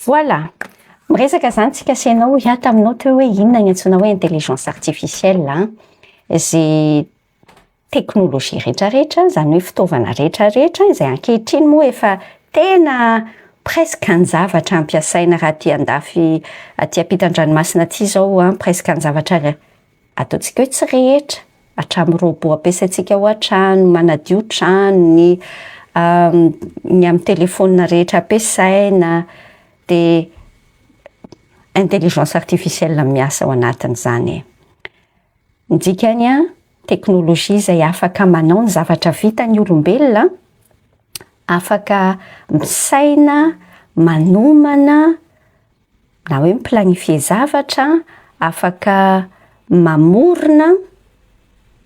Voilà! Miresaka izany tsika sy ianao hoy aho taminao teo hoe inona ny antsoina hoe intelligence artificielle an? Izay teknolojia rehetrarehetra, izany hoe fitaovana rehetrarehetra izay ankehitriny moa efa tena presque ny zavatra ampiasaina raha aty andafy aty ampitan-dranomasina aty izao an, presque ny zavatra ataontsika hoe tsy rehetra, hatramin'ny robot ampiasaintsika ao an-trano, manadio trano, ny ny amin'ny telefaonina rehetra ampiasaina, dia intelligence artificielle miasa ao anatin'izany e. Ny dikany an, teknolojia izay afaka manao ny zavatra vitan'ny olombelona, afaka misaina, manomana, na hoe mi-planifier zavatra, afaka mamorona,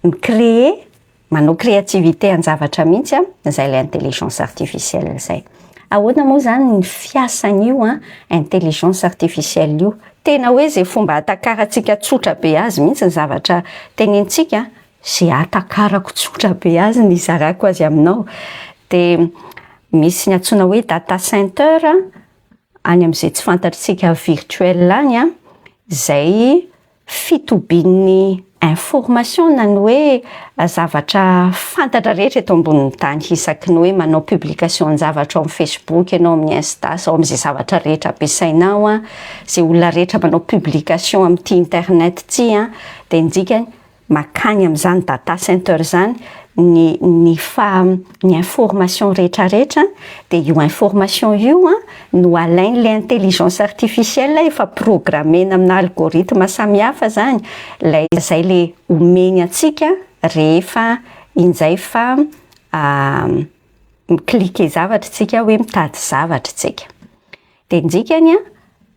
mi-créer, manao créativité an-javatra mihitsy an, izay ilay intelligence artificielle izay. Ahoana moa izany ny fiasan'io an intelligence artificielle io? Tena hoe izay fomba ahatakarantsika tsotra be azy mihitsy ny zavatra tenenintsika, izay ahatakarako tsotra be azy ny hizarako azy aminao. Dia misy ny antsoina hoe data center any amin'izay tsy fantatritsika virtuel any an, izay fitobian'ny information na ny hoe zavatra fantatra rehetra eto ambonin'ny tany isaky ny hoe manao publication zavatra ao amin'ny Facebook ianao amin'ny Insta ao amin'izay zavatra rehetra ampiasainao an, izay olona rehetra manao publication amin'ity internet ity an, dia ny dikany Makany amin'izany data center izany ny ny fa ny information rehetra rehetra dia io information io an no alain'ilay intelligence artificielle efa programmena amina algorithme samihafa zany ilay izay le omeny antsika rehefa injay fa mi-cliquer zavatra tsika hoe mitady zavatra tsika. Dia ny dikany an,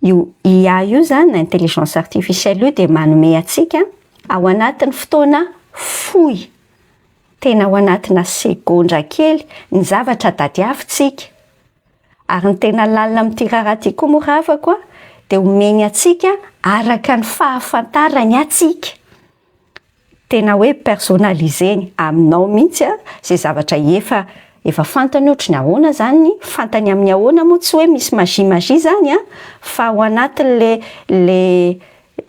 io IA io zany na intelligence artificielle io dia manome antsika ao anatin'ny fotoana fohy, tena ao anatina segondra kely ny zavatra tadiavintsika. Ary ny tena lalina amin'ity raharaha ity koa moa ravako an, dia omeny antsika araka ny fahafantarany antsika. Tena hoe personnaliser-ny aminao mihitsy an, izay zavatra efa efa fantany ohatry ny ahoana zany, fantany amin'ny ahoana moa tsy hoe misy magie magie zany an, fa ao anatin'le le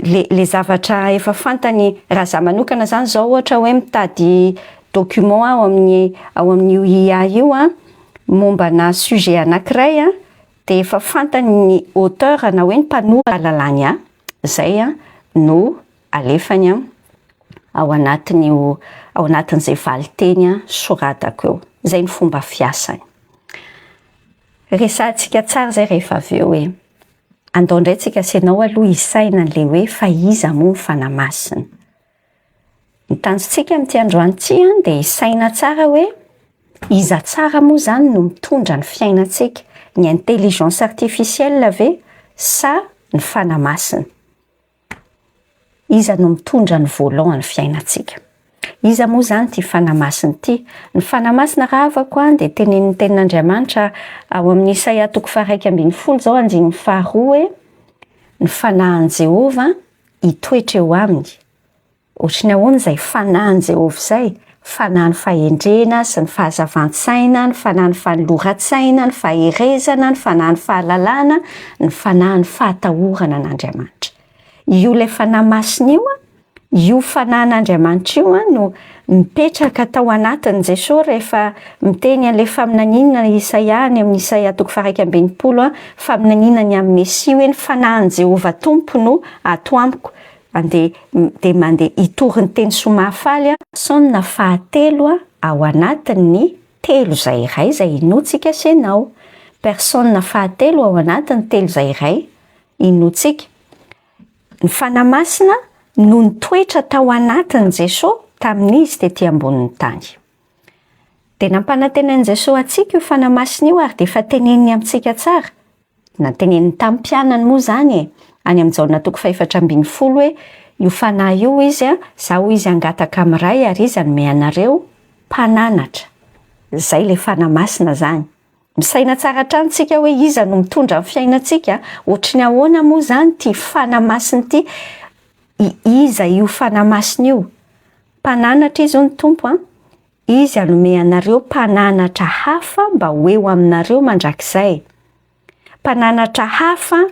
le le zavatra efa fantany, raha za manokana zany zao ohatra hoe mitady document aho amin'ny ao amin'io IA io an, mombana sujet anankiray an, de efa fantany ny auteur na hoe ny mpanoratra ahalalany ahy, zay an no alefany ao anatin'io ao anatin'izay valinteny soratako eo. Izay ny fomba fiasany. Resahantsika tsara izay rehefa avy eo hoe andao indray tsika sy ianao aloha hisaina an'ilay hoe fa iza moa ny Fanahy Masina. Ny tanjontsika amin'ity androany ity dia hisaina tsara hoe iza tsara moa izany no mitondra ny fiainantsika, ny intelligence artificielle ve sa ny Fanahy Masina? Iza no mitondra ny volant an'ny fiainantsika? Iza moa izany ity Fanahy Masina ity? Ny Fanahy Masina rahavako an dia tenenin'ny tenin'Andriamanitra ao amin'ny Isaia toko faha-11 izao andininy faharoa hoe ny Fanahin'i Jehovah hitoetra eo aminy. Ohatry ny ahoana izay Fanahin'i Jehovah izay? Fanahin'ny fahendrena sy ny fahazavan-tsaina, ny fanahin'ny fanoloran-tsaina, ny faherezana, ny fanahin'ny fahalalana, ny fanahin'ny fahatahorana an'Andriamanitra. Io ilay Fanahy Masina io, io Fanahin'Andriamanitra io no mipetraka tao anatin'i Jesosy rehefa miteny an'ilay faminaniana Isaia any amin'ny Isaia toko faha-61, faminaniana ny amin'ny Mesia hoe ny Fanahin'i Jehovah Tompo no ato amiko. Andeha dia mandeha hitory ny teny soa mahafaly aho. Personne fahatelo ao anatin'ny telo izay iray izay inoantsika sy ianao. Personne fahatelo ao anatin'ny telo izay iray inoantsika. Ny Fanahy Masina no nitoetra tao anatin'i Jesoa tamin'izy tety ambonin'ny tany. Dia nampanantenain'i Jesoa antsika io Fanahy Masina io ary dia efa teneniny amintsika tsara. Nanteneniny tamin'ny mpianany moa izany e, any amin'ny Jaona toko fahefatra ambin'ny folo hoe, io Fanahy io izy, Izaho hoy izy hangataka amin'ny Ray ary Izy hanome anareo mpananatra. Izay ilay Fanahy Masina izany. Misaina tsara hatrany tsika hoe iza no mitondra ny fiainantsika, ohatry ny ahoana moa izany ity Fanahy Masina ity, iza io Fanahy Masina io? Mpananatra izy hoy ny Tompo an, Izy hanome anareo mpananatra hafa mba ho eo aminareo mandrakizay. mpananatra hafa,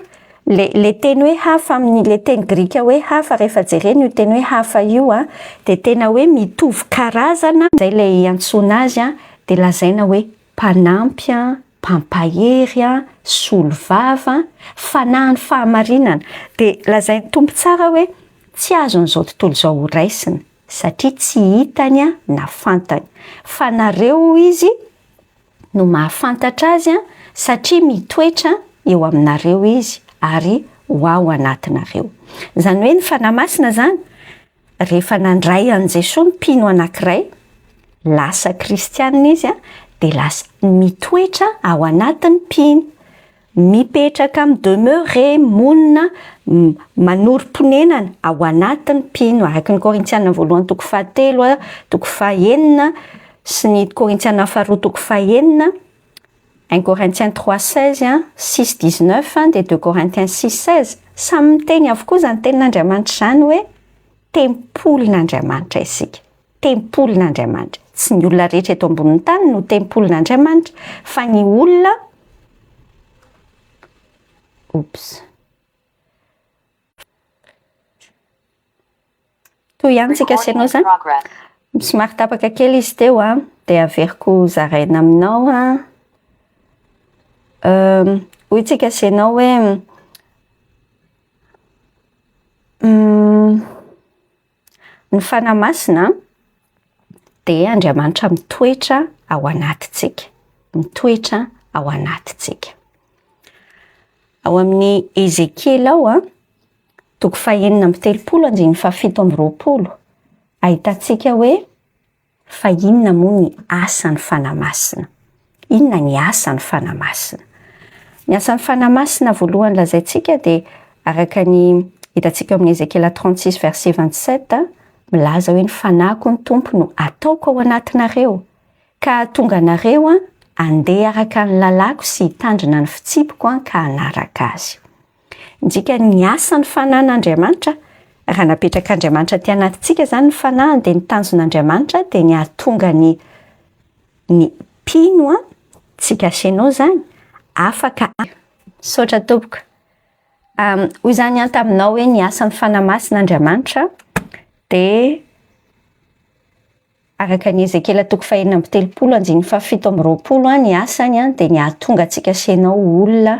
le le teny hoe hafa amin'ny le teny grika hoe hafa rehefa jerena io teny hoe hafa io a, dia tena hoe mitovy karazana, izay ilay iantsoana azy a, dia lazaina hoe mpanampy a, mpampahery a, solovava, fanahin'ny fahamarinana. Dia lazain'ny Tompo tsara hoe tsy azon'izao tontolo izao ho raisina satria tsy hitany a na fantany. Fa nareo hoy izy no mahafantatra azy satria mitoetra eo aminareo izy ary ho ao anatinareo. Izany hoe ny Fanahy Masina izany rehefa nandray an'i Jesoa ny mpino anankiray, lasa kristianina izy dia lasa mitoetra ao anatin'ny mpino. Mipetraka, mi-demeurer, monina, manorim-ponenana ao anatin'ny mpino, araka ny Korintiana voalohany toko fahatelo, toko fahenina, sy ny Korintiana faharoa toko fahenina, 1 Corinthiens 3 16, 6 19, dia 2 Corinthiens 6 16, samy miteny avokoa izany tenin'Andriamanitra izany hoe tempolin'Andriamanitra isika. Tempolin'Andriamanitra. Tsy ny olona rehetra eto ambonin'ny tany no tempolin'Andriamanitra, fa ny olona Oops. Toy ihany tsika sy ianao izany. Somary tapaka kely izy teo a, dia averiko zaraina aminao a. Hoy tsika sy ianao hoe ny Fanahy Masina dia Andriamanitra mitoetra ao anatintsika, mitoetra ao anatintsika. Ao amin'ny Ezekiela ao a, toko fahenina amby 30 andininy fahafito amby 20, ahitantsika hoe Fa inona moa ny asan'ny Fanahy Masina? Inona ny asan'ny Fanahy Masina? Ny asan'ny Fanahy Masina voalohany lazaintsika dia araka ny hitantsika ao amin'ny Ezekiela 36 verset 27, milaza hoe ny Fanahiko ny Tompo no ataoko ao anatinareo, ka hahatonga anareo handeha araka ny lalàko sy hitandrina ny fitsipiko ka hanaraka azy. Ny dikan'ny asan'ny Fanahin'Andriamanitra, raha napetrak'Andriamanitra aty anatintsika izany ny Fanahiny dia ny tanjon'Andriamanitra dia ny hahatonga ny ny mpino an, tsika sy ianao izany, afaka Misaotra tompoko. Hoy izany aho taminao hoe ny asan'ny Fanahy Masina Andriamanitra dia Araka ny Ezekiela toko fahenina amby 30 andininy fahafito amby 20 ny asany dia ny hahatonga antsika sy ianao ho olona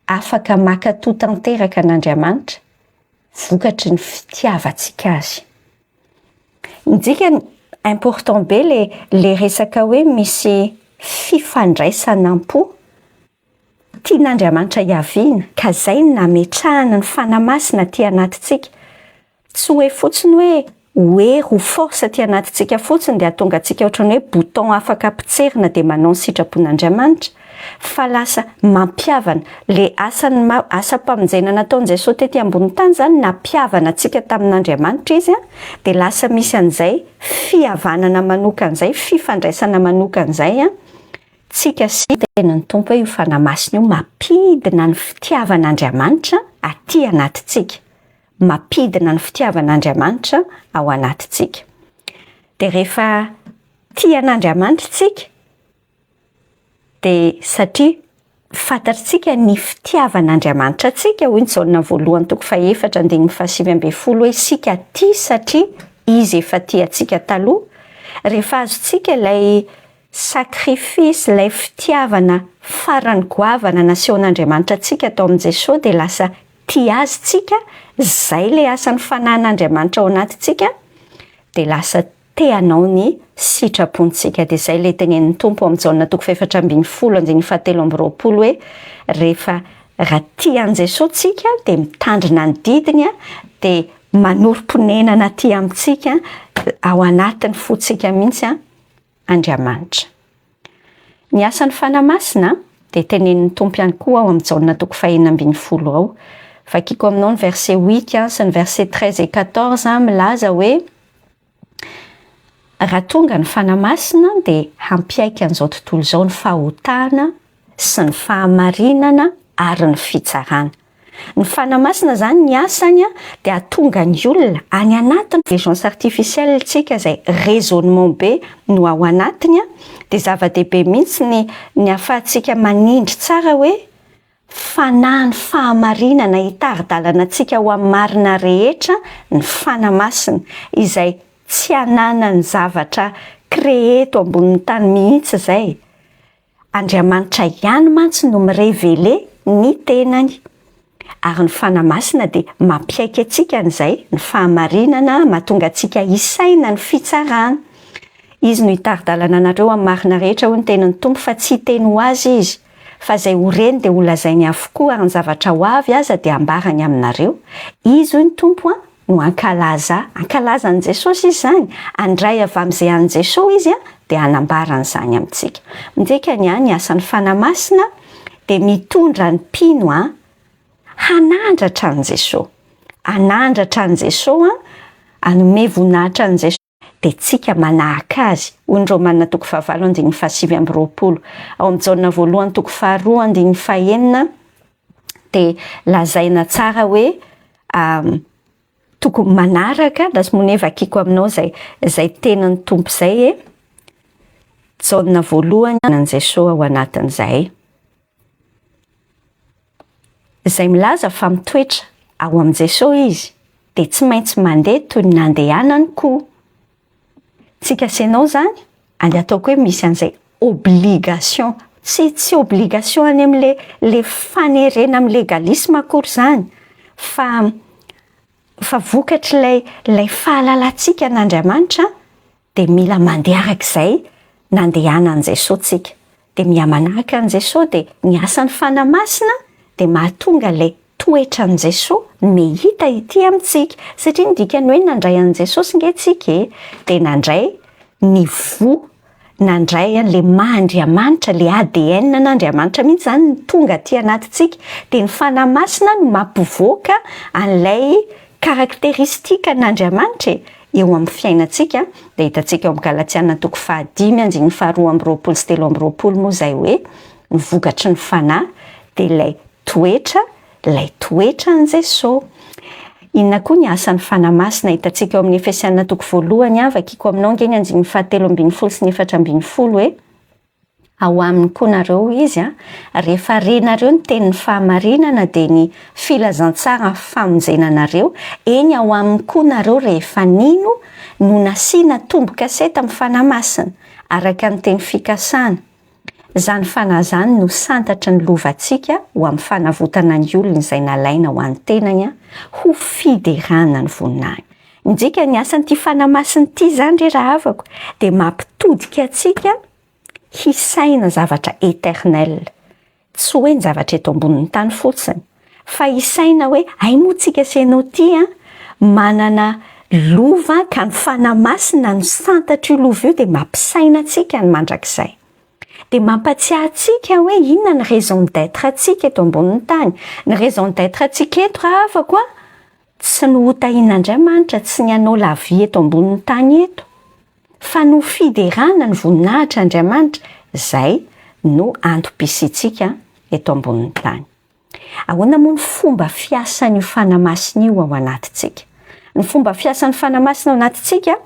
afaka mankatò tanteraka an'Andriamanitra vokatry ny fitiavantsika azy. Ny dikany, important be le le resaka hoe misy fifandraisana am-po tian'Andriamanitra hiaviana ka zay no nametrahana ny Fanahy Masina aty anatintsika. Tsy hoe fotsiny hoe ho hery, ho force aty anatintsika fotsiny dia hahatonga antsika ohatran'ny hoe bouton afaka potserina dia manao ny sitrapon'Andriamanitra fa lasa mampihavana. Le asan'ny ma- asam-pamonjena nataon'i Jesoa tety ambonin'ny tany izany nampihavana antsika tamin'Andriamanitra izy dia lasa misy an'izay fihavanana manokana izay, fifandraisana manokana izay tsika sy tenin'ny Tompo hoe io Fanahy Masina io mampidina ny fitiavan'Andriamanitra aty anatintsika. mampidina ny fitiavan'Andriamanitra ao anatintsika. Dia rehefa tia an'Andriamanitra isika, dia satria fantatritsika ny fitiavan'Andriamanitra antsika, hoy ny Jaona voalohany toko fahefatra andininy fahasivy ambin'ny folo hoe isika tia satria izy efa tia antsika taloha. Rehefa azontsika ilay sacrifice, ilay fitiavana farany goavana nasehon'Andriamanitra antsika tao amin'i Jesoa dia lasa tia azy tsika, zay le asan'ny fanahin'Andriamanitra ao anatintsika, dia lasa te hanao ny sitrapontsika. Dia zay le tenenin'ny Tompo ao amin'ny Jaona toko faha-14 andininy faha-23 hoe rehefa raha tia an'i Jesoa tsika dia mitandrina ny didiny dia manorim-ponenana aty amintsika ao anatin'ny fontsika mihitsy Andriamanitra. Ny asan'ny Fanahy Masina dia tenenin'ny Tompo ihany koa ao amin'ny Jaona toko fahenina ambin'ny folo ao. Vakiko aminao ny verset 8 sy ny verset 13 et 14 milaza hoe raha tonga ny Fanahy Masina dia hampiaiky an'izao tontolo izao ny fahotana sy ny fahamarinana ary ny fitsarana. Ny Fanahy Masina izany ny asany dia hahatonga ny olona any anatin'ny intelligence artificielle tsika izay raisonnement be no ao anatiny dia zava-dehibe mihitsy ny ny ahafahantsika manindry tsara hoe. Fanahin'ny fahamarinana hitari-dalana antsika ho amin'ny marina rehetra ny Fanahy Masina, izay tsy ananany zavatra créé eto ambonin'ny tany mihitsy izay. Andriamanitra ihany mantsy no mi-révéler ny tenany. Ary ny Fanahy Masina dia mampiaiky antsika an'izay, ny fahamarinana, mahatonga antsika hisaina ny fitsarana. Izy no hitari-dalana anareo amin'ny marina rehetra, hoy ny tenin'ny Tompo, fa tsy hiteny ho azy Izy, fa izay ho reny dia holazainy avokoa, ary ny zavatra ho avy aza dia hambarany aminareo. Izy, hoy ny Tompo, no hankalaza Ahy. Hankalaza an'i Jesosy Izy izany, handray avy amin'izay an'i Jesosy Izy dia hanambara an'izany amintsika. Ny dikany, ny asan'ny Fanahy Masina dia mitondra ny mpino hanandratra an'i Jesosy. Hanandratra an'i Jesosy, hanome voninahitra an'i Jesosy. Dia tsika manahaka azy, hoy ny Romana toko fahavalo andininy fahasivy amby roapolo. Ao amin'ny Jaona voalohany toko faharoa andininy fahenina dia lazaina tsara hoe tokony manaraka, lasy vakiko aminao zay tenin'ny Tompo zay e. Jaona voalohany an'i Jesosy ao anatin'izay. Izay milaza fa mitoetra ao amin'i Jesosy izy dia tsy maintsy mandeha toy ny nandehanany koa. Tsika sy ianao zany, andeha ataoko hoe misy an'izay obligation, tsy obligation any amin'le le fanerena amin'ny légalisme akory zany, fa vokatr'ilay ilay fahalalantsika an'Andriamanitra dia mila mandeha arak'izay nandehanan'i Jesosy tsika. Dia miha-manahaka an'i Jesosy, dia ny asan'ny Fanahy Masina dia mahatonga ilay toetran'i Jesosy mihita ity amintsika. Satria ny dikany hoe nandray an'i Jesosy nge tsika e, dia nandray ny voa, nandray an'ilay maha Andriamanitra, ilay ADN an'Andriamanitra mihitsy izany no tonga aty anatintsika. Dia ny Fanahy Masina no mampivoaka an'ilay caractéristique an'Andriamanitra e, eo amin'ny fiainantsika. Dia hitantsika ao amin'ny Galatiana toko fahadimy andininy faharoa amby roapolo sy 23 moa izay hoe ny vokatry ny Fanahy dia ilay toetra, ilay toetra an'i Jesosy. Inona koa ny asan'ny Fanahy Masina hitantsika ao amin'ny Efesiana toko voalohany, vakiko aminao ange ny andininy fahatelo ambin'ny folo sy ny 14 hoe ao aminy koa nareo izy a, rehefa renareo ny tenin'ny fahamarinana dia ny filazantsara famonjena anareo, eny ao aminy koa nareo rehefa nino no nasiana tombo-kase tamin'ny Fanahy Masina araka ny teny fikasana. Izany Fanahy izany no santatry ny lovantsika ho amin'ny fanavotana ny olona izay nalaina ho an'ny tenany ho fiderana ny voninahiny. Ny dikany asan'ity Fanahy Masina ity izany re rahavako dia mampitodika antsika hisaina zavatra éternel, tsy hoe ny zavatra eto ambonin'ny tany fotsiny, fa hisaina hoe ay moa tsika sy ianao ty a manana lova ka ny Fanahy Masina no santatra io lova io, dia mampisaina antsika ny mandrakizay. Dia mampatsiahy antsika hoe inona ny raison d'être antsika eto ambonin'ny tany. Ny raison d'être antsika eto rahavako a, tsy ny hotahian'Andriamanitra, tsy ny hanao la vie eto ambonin'ny tany eto, fa no fiderana ny voninahitra Andriamanitra, zay no antom-pisiantsika eto ambonin'ny tany. Ahoana moa ny fomba fiasan'io Fanahy Masina io ao anatintsika? Ny fomba fiasan'ny Fanahy Masina ao anatintsika,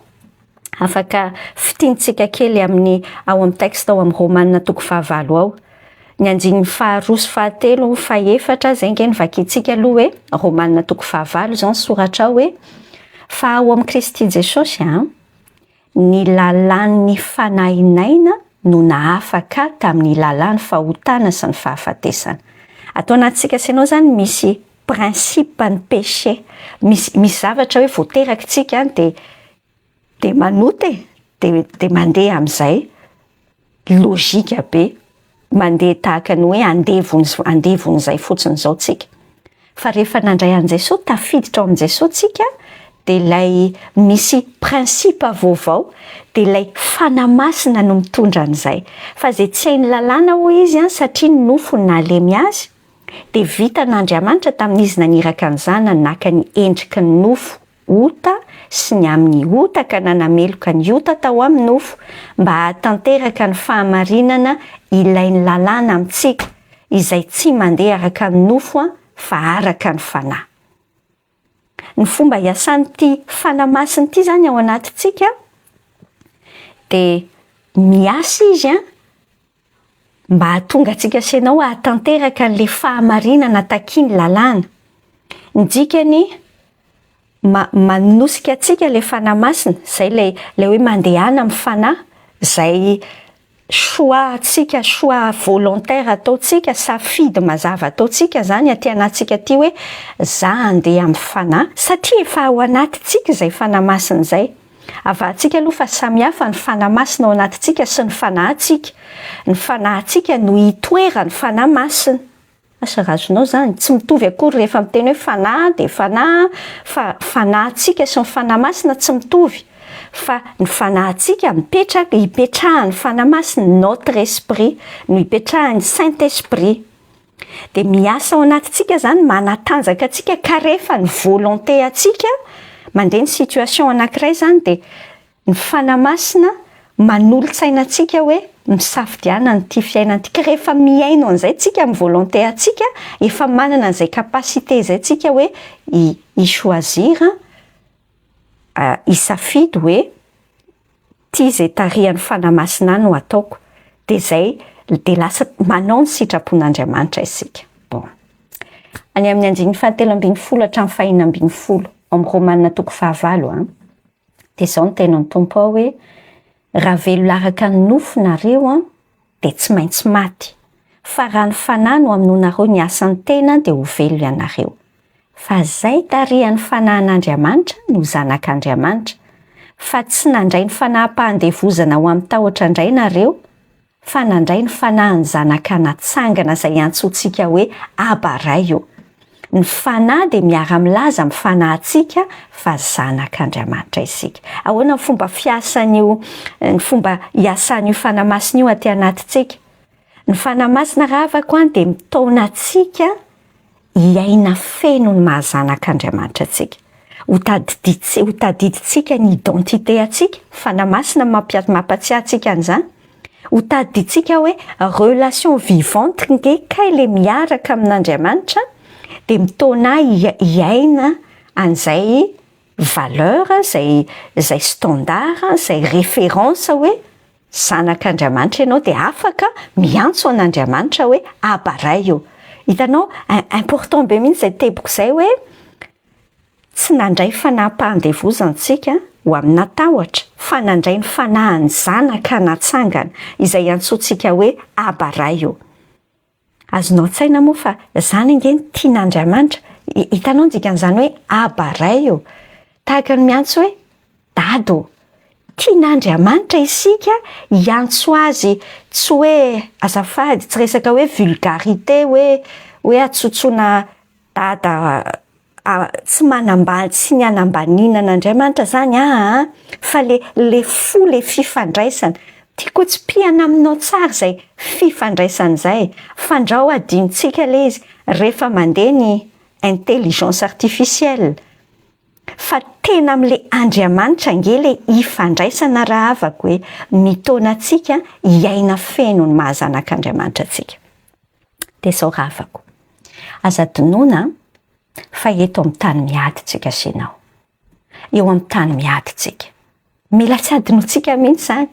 afaka fintinitsika kely amin'ny ao amin'ny texte ao amin'ny Romana toko fahavalo ao. Ny andininy faharoa sy fahatelo, fahefatra, zay nge ny vakintsika aloha hoe Romana toko fahavalo izao ny soratra ao hoe fa ao amin'i Kristy Jesosy a, ny lalàn'ny fanahin'aina no nahafaka tamin'ny lalàn'ny fahotana sy ny fahafatesana. Atao anatintsika sy ianao zany misy principe ny péché, misy zavatra hoe voateraka tsika dia manota e, dia mandeha amin'izay logique be, mandeha tahaka ny hoe andevon'izay fotsiny izao tsika. Fa rehefa nandray an'i Jesosy, tafiditra ao amin'i Jesosy tsika, dia ilay misy principe vaovao, dia ilay Fanahy Masina no mitondra an'izay. Fa izay tsy hain'ny lalàna hoy izy an, satria ny nofo no nahalemy azy, dia vitan'Andriamanitra tamin'izy naniraka ny zanany naka ny endriky ny nofo ota sy ny amin'ny ota ka nanameloka ny ota tao amin'ny nofo mba hahatanteraka ny fahamarinana ilain'ny lalàna amintsika izay tsy mandeha araka ny nofo fa araka ny Fanahy. Ny fomba iasan'ity Fanahy Masina ity zany ao anatintsika dia miasa izy an, Mba hahatonga antsika sy ianao hahatanteraka an'ilay fahamarinana takian'ny lalàna. Ny dikany, ma- manosika antsika ilay Fanahy Masina, izay ilay ilay hoe mandehana amin'ny Fanahy, izay choix antsika, choix volontaire ataontsika, safidy mazava ataontsika izany aty anatintsika aty hoe za handeha amin'ny Fanahy, satria efa ao anatintsika izay Fanahy Masina izay. Avahantsika aloha fa samihafa ny Fanahy Masina ao anatintsika sy ny fanahintsika. Ny fanahintsika no itoeran'ny Fanahy Masina. Asa raha azonao izany? Tsy mitovy akory rehefa miteny hoe fanahy dia fanahy fa fanahintsika sy ny Fanahy Masina tsy mitovy. Fa ny fanahintsika mipetraka, ipetrahan'ny Fanahy Masina, notre esprit, no ipetrahan'ny Saint Esprit. Dia miasa ao anatintsika izany, manatanjaka antsika ka rehefa ny volonté antsika, mandeha ny situation anankiray izany dia ny Fanahy Masina manolo-tsaina antsika hoe misafidiana an'ity fiainana ity. Ka rehefa mihaino an'izay tsika amin'ny volonté antsika, efa manana an'izay capacité izay tsika hoe hi-choisir, hisafidy hoe Ty izay tarihan'ny Fanahy Masina ahy no ataoko. Dia izay, dia lasa manao ny sitrapon'Andriamanitra isika. Bon. Any amin'ny andininy fahatelo ambin'ny folo hatramin'ny fahenina ambin'ny folo, ao amin'ny Romana toko fahavalo, an, dia izao ny tenin'ny Tompo ao hoe, Raha velona araka ny nofo nareo, an, dia tsy maintsy maty. Fa raha ny Fanahy no hamonoanareo ny asan'ny tena, dia ho velona ianareo. Fa izay tarihan'ny Fanahin'Andriamanitra no zanak'Andriamanitra. Fa tsy nandray ny fanahim-pahandevozana ho amin'ny tahotra indray nareo, fa nandray ny Fanahin'ny Zanaka natsangana izay iantsoantsika hoe, Aba Ray ô. Ny Fanahy dia miara-milaza amin'ny fanahintsika fa zanak'Andriamanitra isika. Ahoana ny fomba fiasan'io, ny fomba iasan'io Fanahy Masina io aty anatintsika? Ny Fanahy Masina rahavako an dia mitaona antsika hiaina feno ny maha zanak'Andriamanitra antsika. Ho tadidintsika, ho tadidintsika ny identité antsika, Fanahy Masina mampatsiahy antsika an'izany. Ho tadidintsika hoe relation vivante nge kay le miaraka amin'Andriamanitra dia mitaona ahy hiaina an'izay valeur, izay izay standard, izay référence hoe zanak'Andriamanitra ianao dia afaka miantso an'Andriamanitra hoe Aba Ray ô. Hitanao, important be mihitsy izay teboka izay hoe Tsy nandray fanahim-pahandevozana isika ho amina tahotra, fa nandray ny fanahin'ny Zanaka natsangana, izay iantsoantsika hoe Aba Ray ô. Azonao an-tsaina moa fa izany ange no tian'Andriamanitra. Hitanao ny dikan'izany hoe Aba Ray ô? Tahaka ny miantso hoe Dada ô. Tian'Andriamanitra isika hiantso Azy tsy hoe, azafady, tsy resaka hoe vulgarité hoe hoe atsotsoana Dada a, tsy manambany, tsy ny hanambaniana an'Andriamanitra zany aa, fa le le fo, le fifandraisana. Tiako hotsipihana aminao tsara izay fifandraisana izay, fandrao adinontsika le izy rehefa mandeha ny intelligence artificielle, fa tena amle Andriamanitra ange le ifandraisana rahavako e, mitaona antsika hiaina feno ny maha zanak'Andriamanitra antsika. Dia izao rahavako, aza adinoina fa eto amin'ny tany miady tsika sy ianao. Eo amin'ny tany miady tsika. Mila tsy adinontsika mihitsy izany.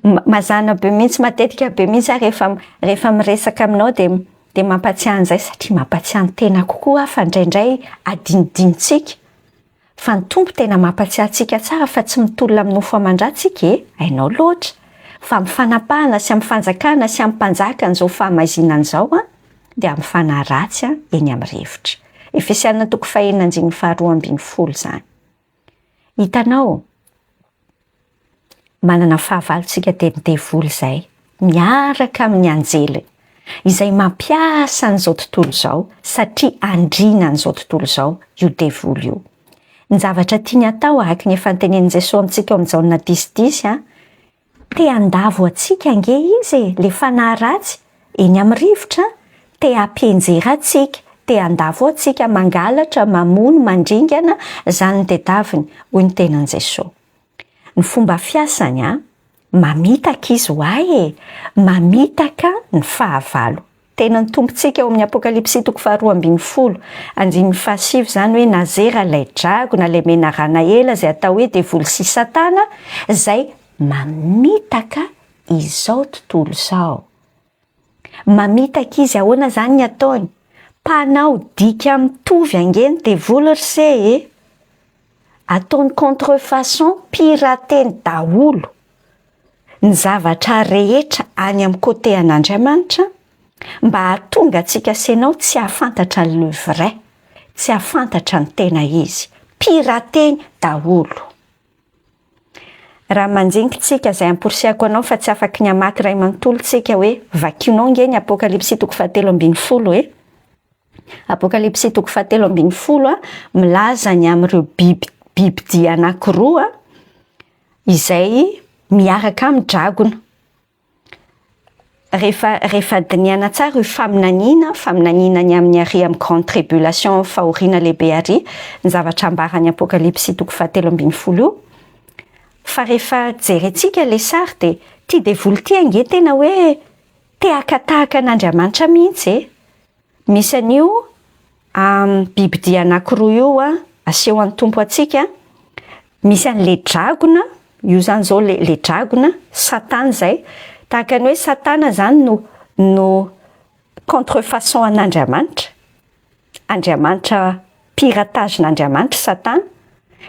Mazàna be mihitsy, matetika be mihitsy aho rehefa rehefa miresaka aminao dia dia mampatsiahy an'izay satria mampatsiahy ny tenako koa aho fa indraindray adinodinontsika. Fa ny Tompo tena mampatsiahy antsika tsara fa tsy mitolona amin'ny nofo aman-dra tsika e! Hainao loatra! Fa amin'ny fanapahana sy amin'ny fanjakana sy amin'ny mpanjaka an'izao fahamaizinana izao an, dia amin'ny fanahy ratsy an, eny amin'ny rivotra. Efesiana toko fahenina andininy faharoa ambinifolo izany. Hitanao? Manana fahavalontsika dia ny devoly izay, miaraka amin'ny anjeliny, izay mampiasa an'izao tontolo izao satria andriana an'izao tontolo izao io devoly io. Ny zavatra tiany atao araka ny efa notenenin'i Jesoa amintsika ao amin'ny Jaona dix dix an, te handavo antsika ange izy e, le fanahy ratsy eny amin'ny rivotra, te hampianjera antsika, te handavo antsika, mangalatra, mamono, mandringana, izany no tedaviny, hoy ny tenan'i Jesoa. Ny fomba fiasany an, mamitaka izy ho ahy e, mamitaka ny fahavalo. Tena ny Tompontsika ao amin'ny Apokalypsy toko faharoa ambinifolo, andininy fahasivy izany hoe nazera ilay dragona, ilay menarana ela izay atao hoe devoly sy satana, izay mamitaka izao tontolo izao. Mamitaka izy, ahoana izany ny ataony? Mpanao dika mitovy ange ny devoly ry se e! Ataony contrefaçon, pirateny daholo ny zavatra rehetra any amin'ny côté an'Andriamanitra mba hahatonga antsika sy ianao tsy hahafantatra ny le vrai, tsy hahafantatra ny tena izy. Pirateny daholo. Raha manjinika tsika izay amporisihako anao fa tsy afaky ny hamaky iray manontolo tsika hoe vakionao nge ny Apokalypsy toko fahatelo ambinifolo e. Apokalypsy toko fahatelo ambinifolo a, milaza ny amin'ireo biby bibidia anankiroa izay miaraka amin'ny dragona. Rehefa rehefa dinihana tsara io faminaniana, faminaniana ny amin'ny ary amin'ny grande tribulation, fahoriana lehibe ary, ny zavatra ambaran'ny Apokalypsy toko fahatelo ambinifolo io, fa rehefa jerentsika ilay sary dia ity devoly ity ange tena hoe te haka tahaka an'Andriamanitra mihitsy e! Misy an'io bibidia anankiroa io asehon'ny Tompo antsika, misy an'ilay dragona, io izany izao ilay ilay dragona, satana izay, tahaka ny hoe satana izany no no contrefaçon an'Andriamanitra, Andriamanitra piratage-n'Andriamanitra satana,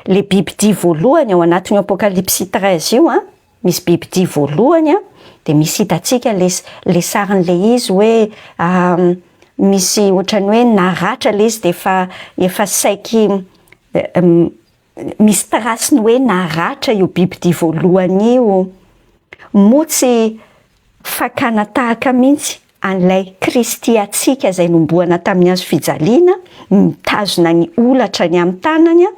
ilay bibidia voalohany ao anatin'io Apokalypsy 13 io an, Misy bibidia voalohany an, dia misy hitantsika le le sarin'ilay izy hoe misy ohatran'ny hoe naratra ilay izy dia efa efa saiky misy trace ny hoe naratra io bibidia voalohany io. Moa tsy fakana tahaka mihitsy an'ilay Kristy antsika izay nombohana tamin'ny hazo fijaliana, mitazona ny holatra ny amin'ny tanany an,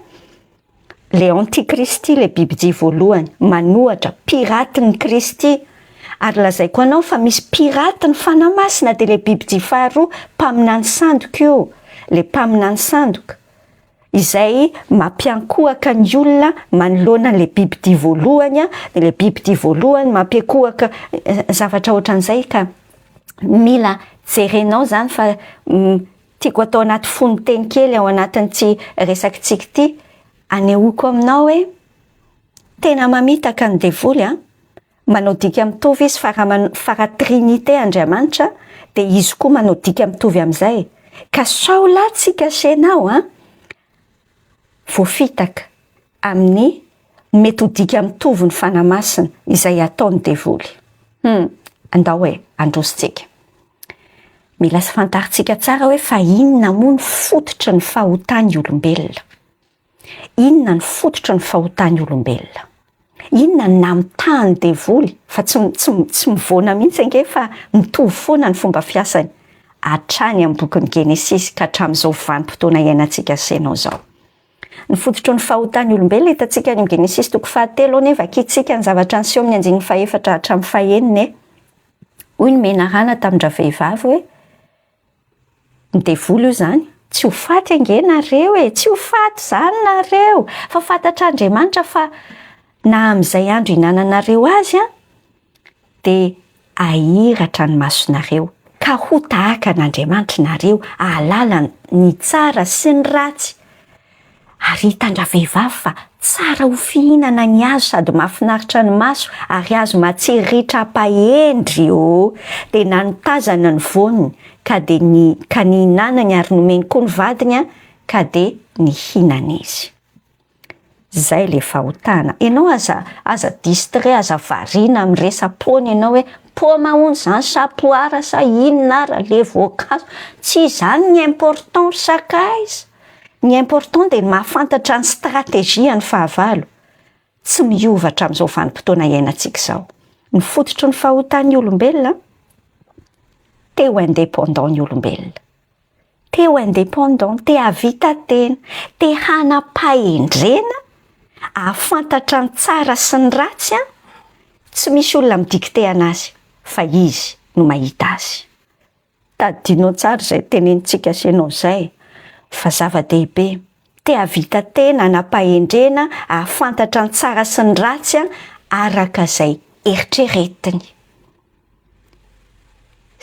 Le antikristy le bibidia voalohany, manohatra, piraty ny kristy, ary lazaiko anao fa misy piraty ny fanahy masina de le bibidia faharoa mpaminany sandoka io, le mpaminany sandoka, izay mampiankohaka ny olona manoloana anle bibidia voalohany, de le bibidia voalohany mampiankohaka zavatra ohatran'izay ka mila jerenao zany fa Tiako atao anaty fonon-teny kely ao anatin'ity resakitsika ity, anehoako aminao hoe tena mamitaka ny devoly an, manao dika mitovy izy fa raha fa raha trinite Andriamanitra dia izy koa manao dika mitovy amin'izay, ka sao lahy tsika sy enao an, voafitaka amin'ny mety ho dika mitovy ny Fanahy Masina izay ataon'ny devoly. Hum, andao e, androsontsika. Mila fantarintsika tsara hoe fa inona moa ny fototry ny fahotan'ny olombelona? Inona ny fototry ny fahotan'ny olombelona? Inona ny namitahan'ny devoly fa tsy tsy tsy mivoana mihitsy ange fa mitovy foana ny fomba fiasany hatrany amin'ny bokin'ny Genesisy ka hatramin'izao vanim-potoana iainantsika sy ianao izao. Ny fototry ny fahotan'ny olombelona hitantsika any amin'ny Genesisy toko fahatelo anie vakintsika ny zavatra niseho amin'ny andininy fahefatra hatramin'ny fahenina e. Hoy ny menarana tamin-dravehivavy hoe, Ny devoly io izany, tsy ho faty ange nareo e, tsy ho faty izany nareo, fa fantatr'Andriamanitra fa na amin'izay andro ihinananareo azy an, dia hahiratra ny masonareo, ka ho tahaka an'Andriamanitra nareo, hahalala ny tsara sy ny ratsy. Ary hitan-dravehivavy fa tsara ho fihinana ny hazo sady mahafinaritra ny maso ary hazo matsiriritra hampahendry ô! Dia nanotazana ny voany ka dia ny ka nihinanany ary nomeny koa ny vadiny an, ka dia nihinana izy. Zay le fahotana. Ianao aza aza distrait, aza variana amin'ny resa-poana ianao hoe paoma hono zany sa poara sa inona ara le voankazo. Tsy izany ny important ry sakaiza. Ny important dia ny mahafantatra ny stratégie an'ny fahavalo. Tsy miova hatramin'izao vanim-potoana iainantsika izao. Ny fototry ny fahotan'ny olombelona, te ho indépendant ny olombelona. Te ho indépendant, te hahavita tena, te hanam-pahendrena, hahafantatra ny tsara sy ny ratsy, tsy misy olona mi-dicter an'azy fa izy no mahita azy. Tadidinao tsara izay tenenintsika sy ianao izay fa zava-dehibe. Te hahavita tena, hanam-pahendrena, hahafantatra ny tsara sy ny ratsy araka izay eritreretiny.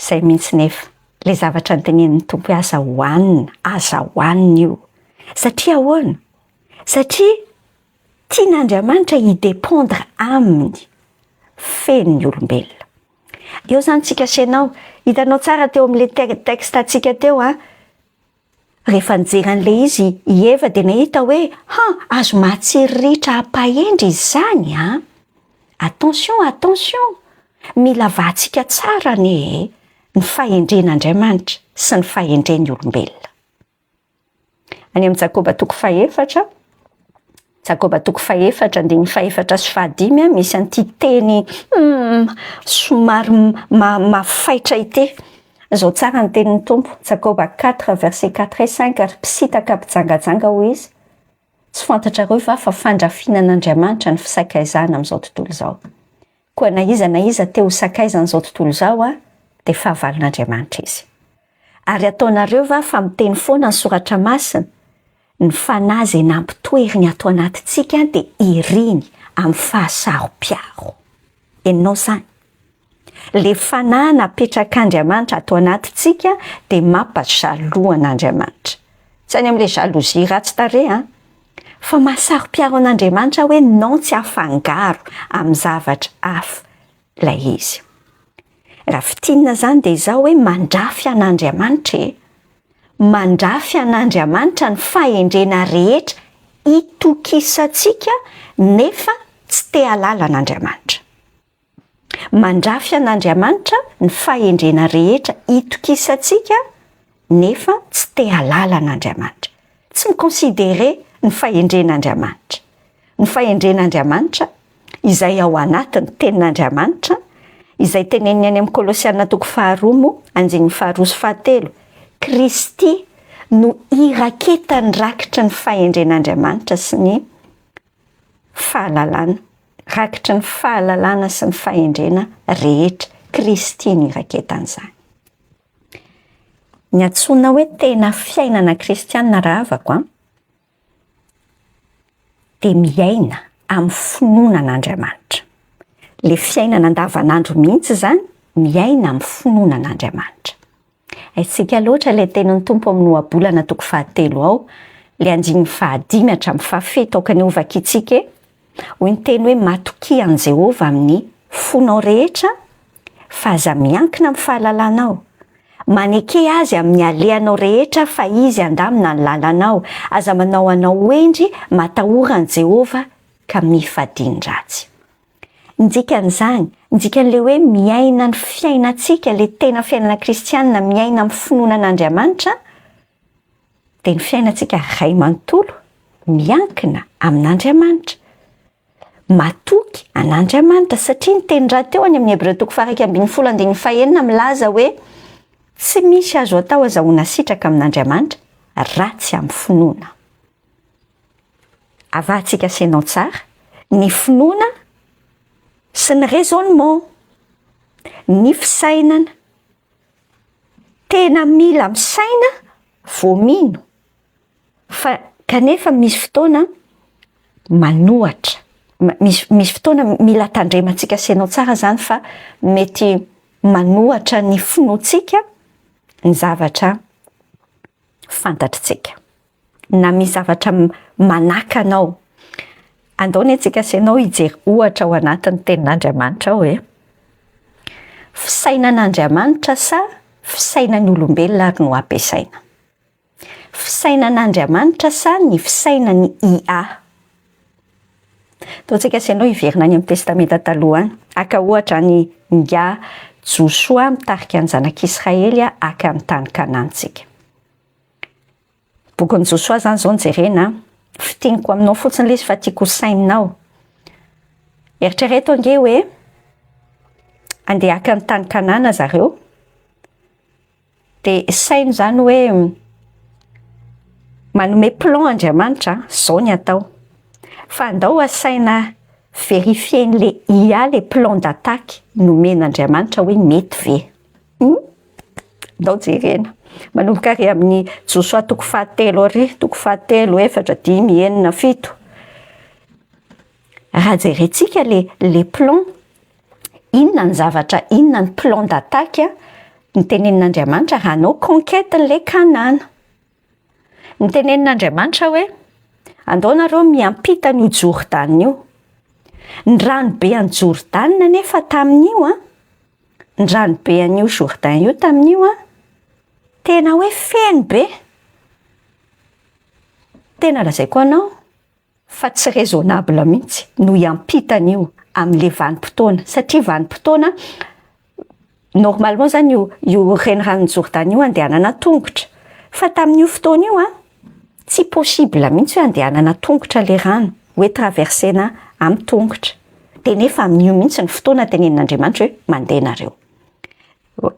Izay mihitsy nefa ilay zavatra notenenin'ny Tompo hoe aza hohanina, aza hohanina io. Satria ahoana? Satria tian'Andriamanitra hi-dépendre aminy feno ny olombelona. Eo izany tsika sy ianao, hitanao tsara teo amin'ilay texte antsika teo an, rehefa nijery an'ilay izy i Eva dia nahita hoe han, hazo mahatsiriritra hampahendry izany an! Attention, attention! Mila vahantsika tsara anie e, ny fahendren'Andriamanitra sy ny fahendren'ny olombelona. Any amin'i Jakoba toko fahefatra, Jakoba toko fahefatra andininy fahefatra sy fahadimy misy an'ity teny hmm, somary mafaitra ity. Izao tsara ny tenin'ny Tompo, Jakoba 4 verset 4 et 5 ary mpisitaka mpijangajanga hoy izy, tsy fantatrareo va fa fandrafiana an'Andriamanitra ny fisakaizana amin'izao tontolo izao. Koa na iza na iza te ho sakaizan'izao tontolo izao dia fahavalon'Andriamanitra izy. Ary ataonareo va fa miteny foana ny Soratra Masina? Ny Fanahy izay nampitoeriny ato anatintsika dia iriny amin'ny fahasaro-piaro. Henonao izany? Ilay Fanahy napetrak'Andriamanitra ato anatintsika dia mampa-jaloux an'Andriamanitra. Tsy any amin'ilay jalousie ratsy tarehy an! Fa mahasaro-piaro an'Andriamanitra hoe non tsy afangaro amin'ny zavatra hafa ilay izy. Raha fintinina izany dia izao hoe mandrafy an'Andriamanitra e! Mandrafy an'Andriamanitra ny fahendrena rehetra itokisantsika nefa tsy te hahalala an'Andriamanitra. Mandrafy an'Andriamanitra ny fahendrena rehetra itokisantsika nefa tsy te hahalala an'Andriamanitra. Tsy mi-considerer ny fahendren'Andriamanitra. Ny fahendren'Andriamanitra izay ao anatin'ny tenin'Andriamanitra, izay teneniny any amin'ny Kolosiana toko faharoa moa, andininy faharoa sy fahatelo, Kristy no iraketan'ny rakitry ny fahendren'Andriamanitra sy ny fahalalana, rakitry ny fahalalana sy ny fahendrena rehetra, Kristy no iraketan'izany. Ny antsoina hoe tena fiainana kristianina rahavako an, dia miaina amin'ny finoana an'Andriamanitra. Le fiainana andavanandro mihitsy izany, miaina amin'ny finoana an'Andriamanitra. Haintsika loatra ilay tenin'ny Tompo amin'ny Ohabolana toko fahatelo ao, ilay andininy fahadimy hatramin'ny fahafito, aoka anie hovakintsika e! Hoy ny teny hoe matokia an'i Jehovah amin'ny fonao rehetra, fa aza miankina amin'ny fahalalanao. Maneke azy amin'ny alehanao rehetra fa izy handamina ny lalanao. Aza manao anao ho hendry, matahora an'i Jehovah ka mifadia ny ratsy. Ny dikan'izany, ny dikan'ilay hoe miaina ny fiainantsika, ilay tena fiainana kristianina, miaina amin'ny finoana an'Andriamanitra, dia ny fiainantsika iray manontolo miankina amin'Andriamanitra. Matoky an'Andriamanitra, satria ny teny rahateo any amin'ny Hebreo toko faha-11 andininy fahenina milaza hoe tsy misy azo atao azahoana sitraka amin'Andriamanitra raha tsy amin'ny finoana. Avahantsika sy ianao tsara ny finoana sy ny raisonnement, ny fisainana. Tena mila misaina vao mino fa kanefa misy fotoana manohatra, misy misy fotoana mila tandremantsika sy ianao tsara zany fa mety manohatra ny finoantsika ny zavatra fantatritsika. na misy zavatra manakana ao. Andao anie tsika sy ianao hijery ohatra ao anatin'ny tenin'Andriamanitra ao e. Fisainan'Andriamanitra sa fisainan'ny olombelona ary no ampiasaina? Fisainan'Andriamanitra sa ny fisainan'ny IA? Ataontsika sy ianao hiverina any amin'ny Testamenta Taloha any. Haka ohatra an'i Ingahy Josoa mitarika ny zanak'Israely haka ny tany Kanana tsika. Bokin'i Josoa izany izao no jerena an. Fintiniko aminao fotsiny ilay izy fa tiako ho saininao. Eritrereto ange hoe andeha haka ny tany Kanana zareo. Dia saino izany hoe manome plan Andriamanitra, izao ny atao. Fa andao asaina verifier-n'ilay IA ilay plan d'attaque nomen'Andriamanitra hoe mety ve. Hum? Ndao jerena. Manomboka ary amin'ny Josoa toko fahatelo ary, toko fahatelo, efatra, dimy, enina, fito. Raha jerentsika le le plan, inona ny zavatra, inona ny plan d'attaque notenenin'Andriamanitra raha hanao conquête an'ilay Kanana. Notenenin'Andriamanitra hoe, andao nareo miampita an'io Jordana io. Ny rano be an'i Jordana nefa tamin'io an, Ny rano be an'io Jourdain io tamin'io an, tena hoe feno be. Tena lazaiko anao fa tsy raisonnable mihitsy no hiampita an'io amin'le vanim-potoana satria vanim-potoana normalement zany io io reniranon'i Jordana io andehanana tongotra fa tamin'io fotoana io an tsy possible mihitsy hoe andehanana tongotra le rano hoe traversena amin'ny tongotra de nefa amin'io mihitsy ny fotoana tenenin'Andriamanitra hoe mandeha nareo.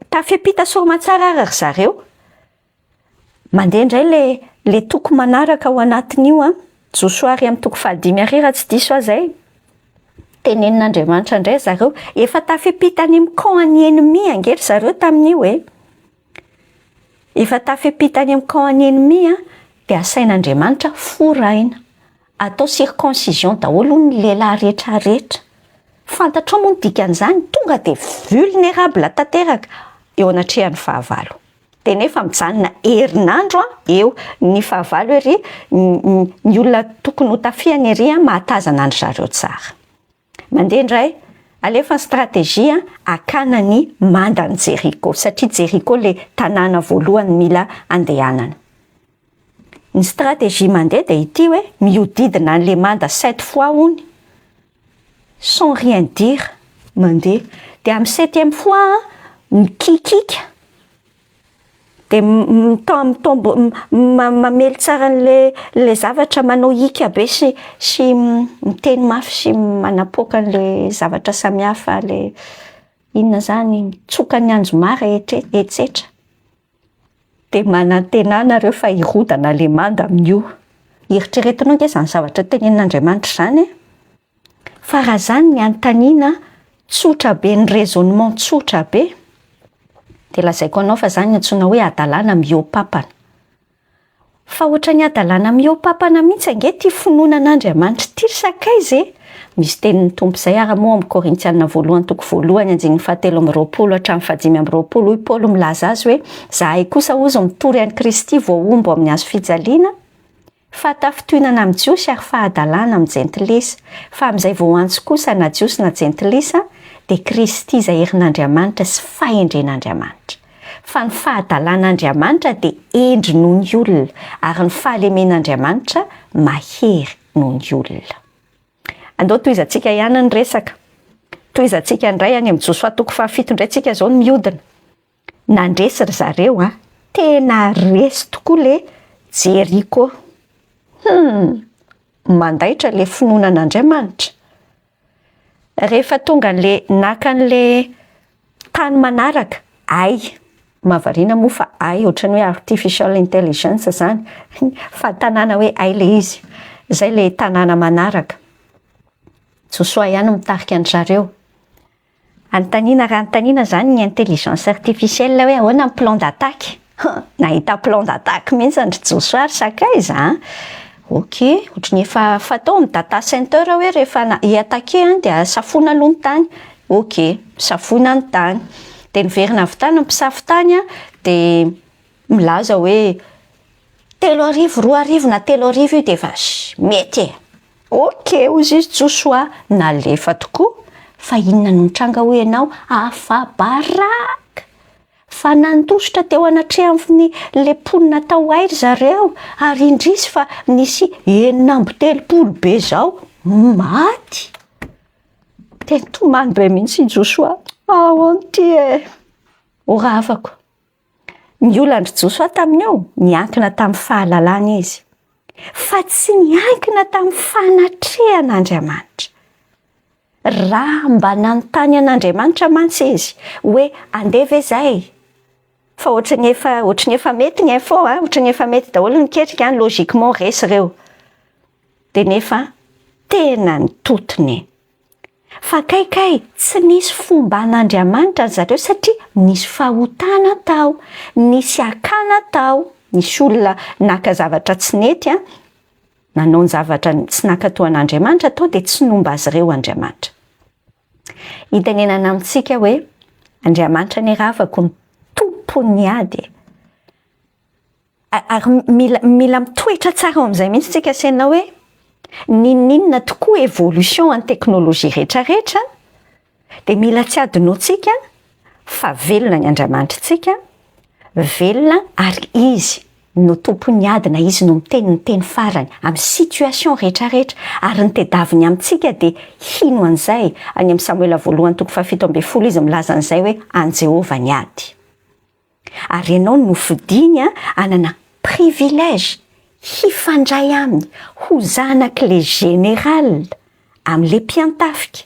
Tafiampita soamantsara ary ry zareo. Mandeha indray le le toko manaraka ao anatin'io an, Josoa ary amin'ny toko fahadimy ary raha tsy diso aho izay, tenenin'Andriamanitra indray zareo, efa tafiampita any amin'ny camp an'ny ennemi ange ry zareo tamin'io e, efa tafiampita any amin'ny camp an'ny ennemi an, dia asain'Andriamanitra foraina, atao circoncision daholo hono ny lehilahy rehetra rehetra, fantatrao moa ny dikan'izany, tonga dia vulnérable tanteraka eo anatrehan'ny fahavalo. Dia nefa mijanona herinandro an eo ny fahavalo ery, ny olona tokony ho tafihana ery an mahatazana an-dry zareo tsara. Mandeha indray, alefa ny stratégie hakana ny mandan'i Jericho satria Jericho le tanàna voalohany mila andehanana. Ny stratégie mandeha dia ity hoe mihodidina an'le manda sept fois hono sans rien dire mandeha dia amin'ny septième fois an mikikika dia mitombo mamely tsara an'le le zavatra manao hika be sy sy miteny mafy sy manapoaka an'le zavatra samihafa le inona zany mitsoka ny anjomara etsetra. Dia manantenà nareo fa hirodana le manda amin'io. Eritreretinao ange izany zavatra tenenin'Andriamanitra izany e! Fa raha zany ny anontaniana tsotra be, ny raisonnement tsotra be, dia lazaiko anao fa zany ny antsoina hoe hadalana mihoa-papana. Fa ohatran'ny hadalana mihoa-papana mihitsy ange ity finoana an'Andriamanitra ity ry sakaiza e! Misy tenin'ny Tompo izay ara moa ao amin'ny Korintiana voalohany toko voalohany andininy fahatelo 22 hatramin'ny fahadimy 25 hoy Paoly milaza azy hoe zahay kosa hozy mitory an'i Kristy voahombo amin'ny hazo fijaliana, Fahatafintohinana amin'ny Jiosy ary fahadalana amin'ny Jentilisa. Fa amin'izay voaantso kosa na Jiosy na Jentilisa, dia Kristy izay herin'Andriamanitra sy fahendren'Andriamanitra. Fa ny fahadalan'Andriamanitra dia hendry noho ny olona, ary ny fahalemen'Andriamanitra mahery noho ny olona. Andao tohizantsika ihany ny resaka. Tohizantsika indray any amin'ny Josoa toko fahafito indray tsika izao no mihodina. Nandresy ry zareo an! Tena resy tokoa le Jericho. Hum! Mandaitra le finoana an'Andriamanitra. Rehefa tonga an'le naka an'le tany manaraka, hay, mahavariana moa fa hay ohatran'ny hoe artificial intelligence zany, fa tanàna hoe hay le izy. Zay le tanàna manaraka. Josoa ihany mitarika an-dry zareo. Anontaniana raha anontaniana izany ny intelligence artificielle hoe ahoana ny plan d'attaque? Huh! Nahita plan d'attaque mihitsy ry Josoa ry sakaiza a! Ok, ohatry ny efa fatao amin'ny data center hoe rehefa hi-attaquer dia safoina aloha ny tany. Ok, safoina ny tany. Dia niverina avy tany ny mpisafo tany dia milaza hoe 3000, 2000 na 3000 io dia efa mety e! Ok hozy izy Josoa, nalefa tokoa, fa inona no nitranga hoy ianao? Afa-baraka! Fa nandositra teo anatrehan'ny le mponina tao Ay ry zareo, ary indrisy fa nisy 36 be zao maty! Dia nitomany be mihitsy i Josoa, ahoana ity e? Ho ravako. Ny olan-dry Josoa tamin'io, niankina tamin'ny fahalalana izy, fa tsy niankina tamin'ny fanatrehan'Andriamanitra. Raha mba nanontany an'Andriamanitra mantsy izy hoe andeha ve zay? Fa ohatry ny efa ohatry ny efa mety ny info a, ohatry ny efa mety daholo ny ketrika an, logiquement resy ireo. Dia nefa tena nitotona e. Fa kay kay tsy nisy fomban'Andriamanitra ry zareo satria nisy fahotana tao, nisy hakana tao, nisy olona naka zavatra tsy nety an, nanao ny zavatra tsy nankatò an'Andriamanitra tao dia tsy nomba azy ireo Andriamanitra. Itenenana amintsika hoe Andriamanitra anie ravako ny tompon'ny ady e. Ary mila mila mitoetra tsara ao amin'izay mihitsy tsika sy ianao hoe n'inon'inona tokoa évolution an'ny teknolojia rehetra rehetra dia mila tsy adinoantsika Fa velona ny Andriamanitritsika, velona ary Izy no tompon'ny ady na Izy no miteny ny teny farany amin'ny situation rehetra rehetra ary ny tedaviny amintsika dia hino an'izay, any amin'ny Samoela voalohany toko faha-17 izy milaza an'izay hoe an'i Jehovah ny ady. Ary ianao no nofidiny hanana privilège hifandray aminy ho zanak'le général amin'le mpiantafika.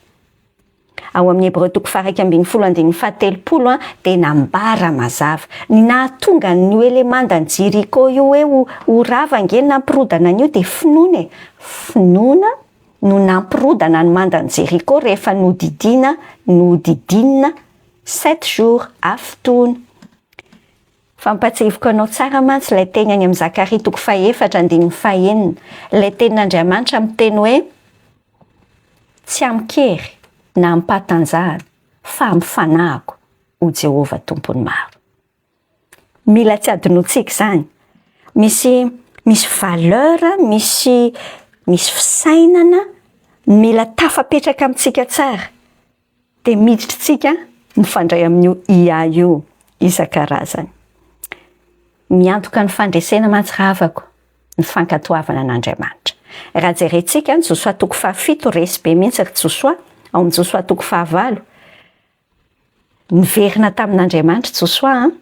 Ao amin'ny Hebreo toko faha-11 andininy faha-30 dia nambara mazava ny nahatonga an'io elemandan'i Jeriko io hoe ho rava ange ny nampirodana an'io dia finoana e! Finoana no nampirodana ny mandan'i Jeriko rehefa nodidiana nohodidinina sept jours hafitoana. Fampatsiahiviko anao tsara mantsy ilay teny any amin'ny Zakaria toko fahefatra andininy fahenina, ilay tenin'Andriamanitra miteny hoe Tsy amin-kery na amim-pahatanjahana, fa amin'ny fanahiko, hoy Jehovah Tompon'ny maro. Mila tsy adinointsika izany. Misy misy valeur, misy misy fisainana mila tafapetraka amintsika tsara. Dia miditra tsika mifandray amin'io IA io isan-karazany. Miantoka ny fandresena mantsy rahavako ny fankatoavana an'Andriamanitra. Raha jerentsika ny Josoa toko fahafito, resy be mihitsy ry Josoa, ao amin'ny Josoa toko fahavalo, niverina tamin'Andriamanitra Josoa an,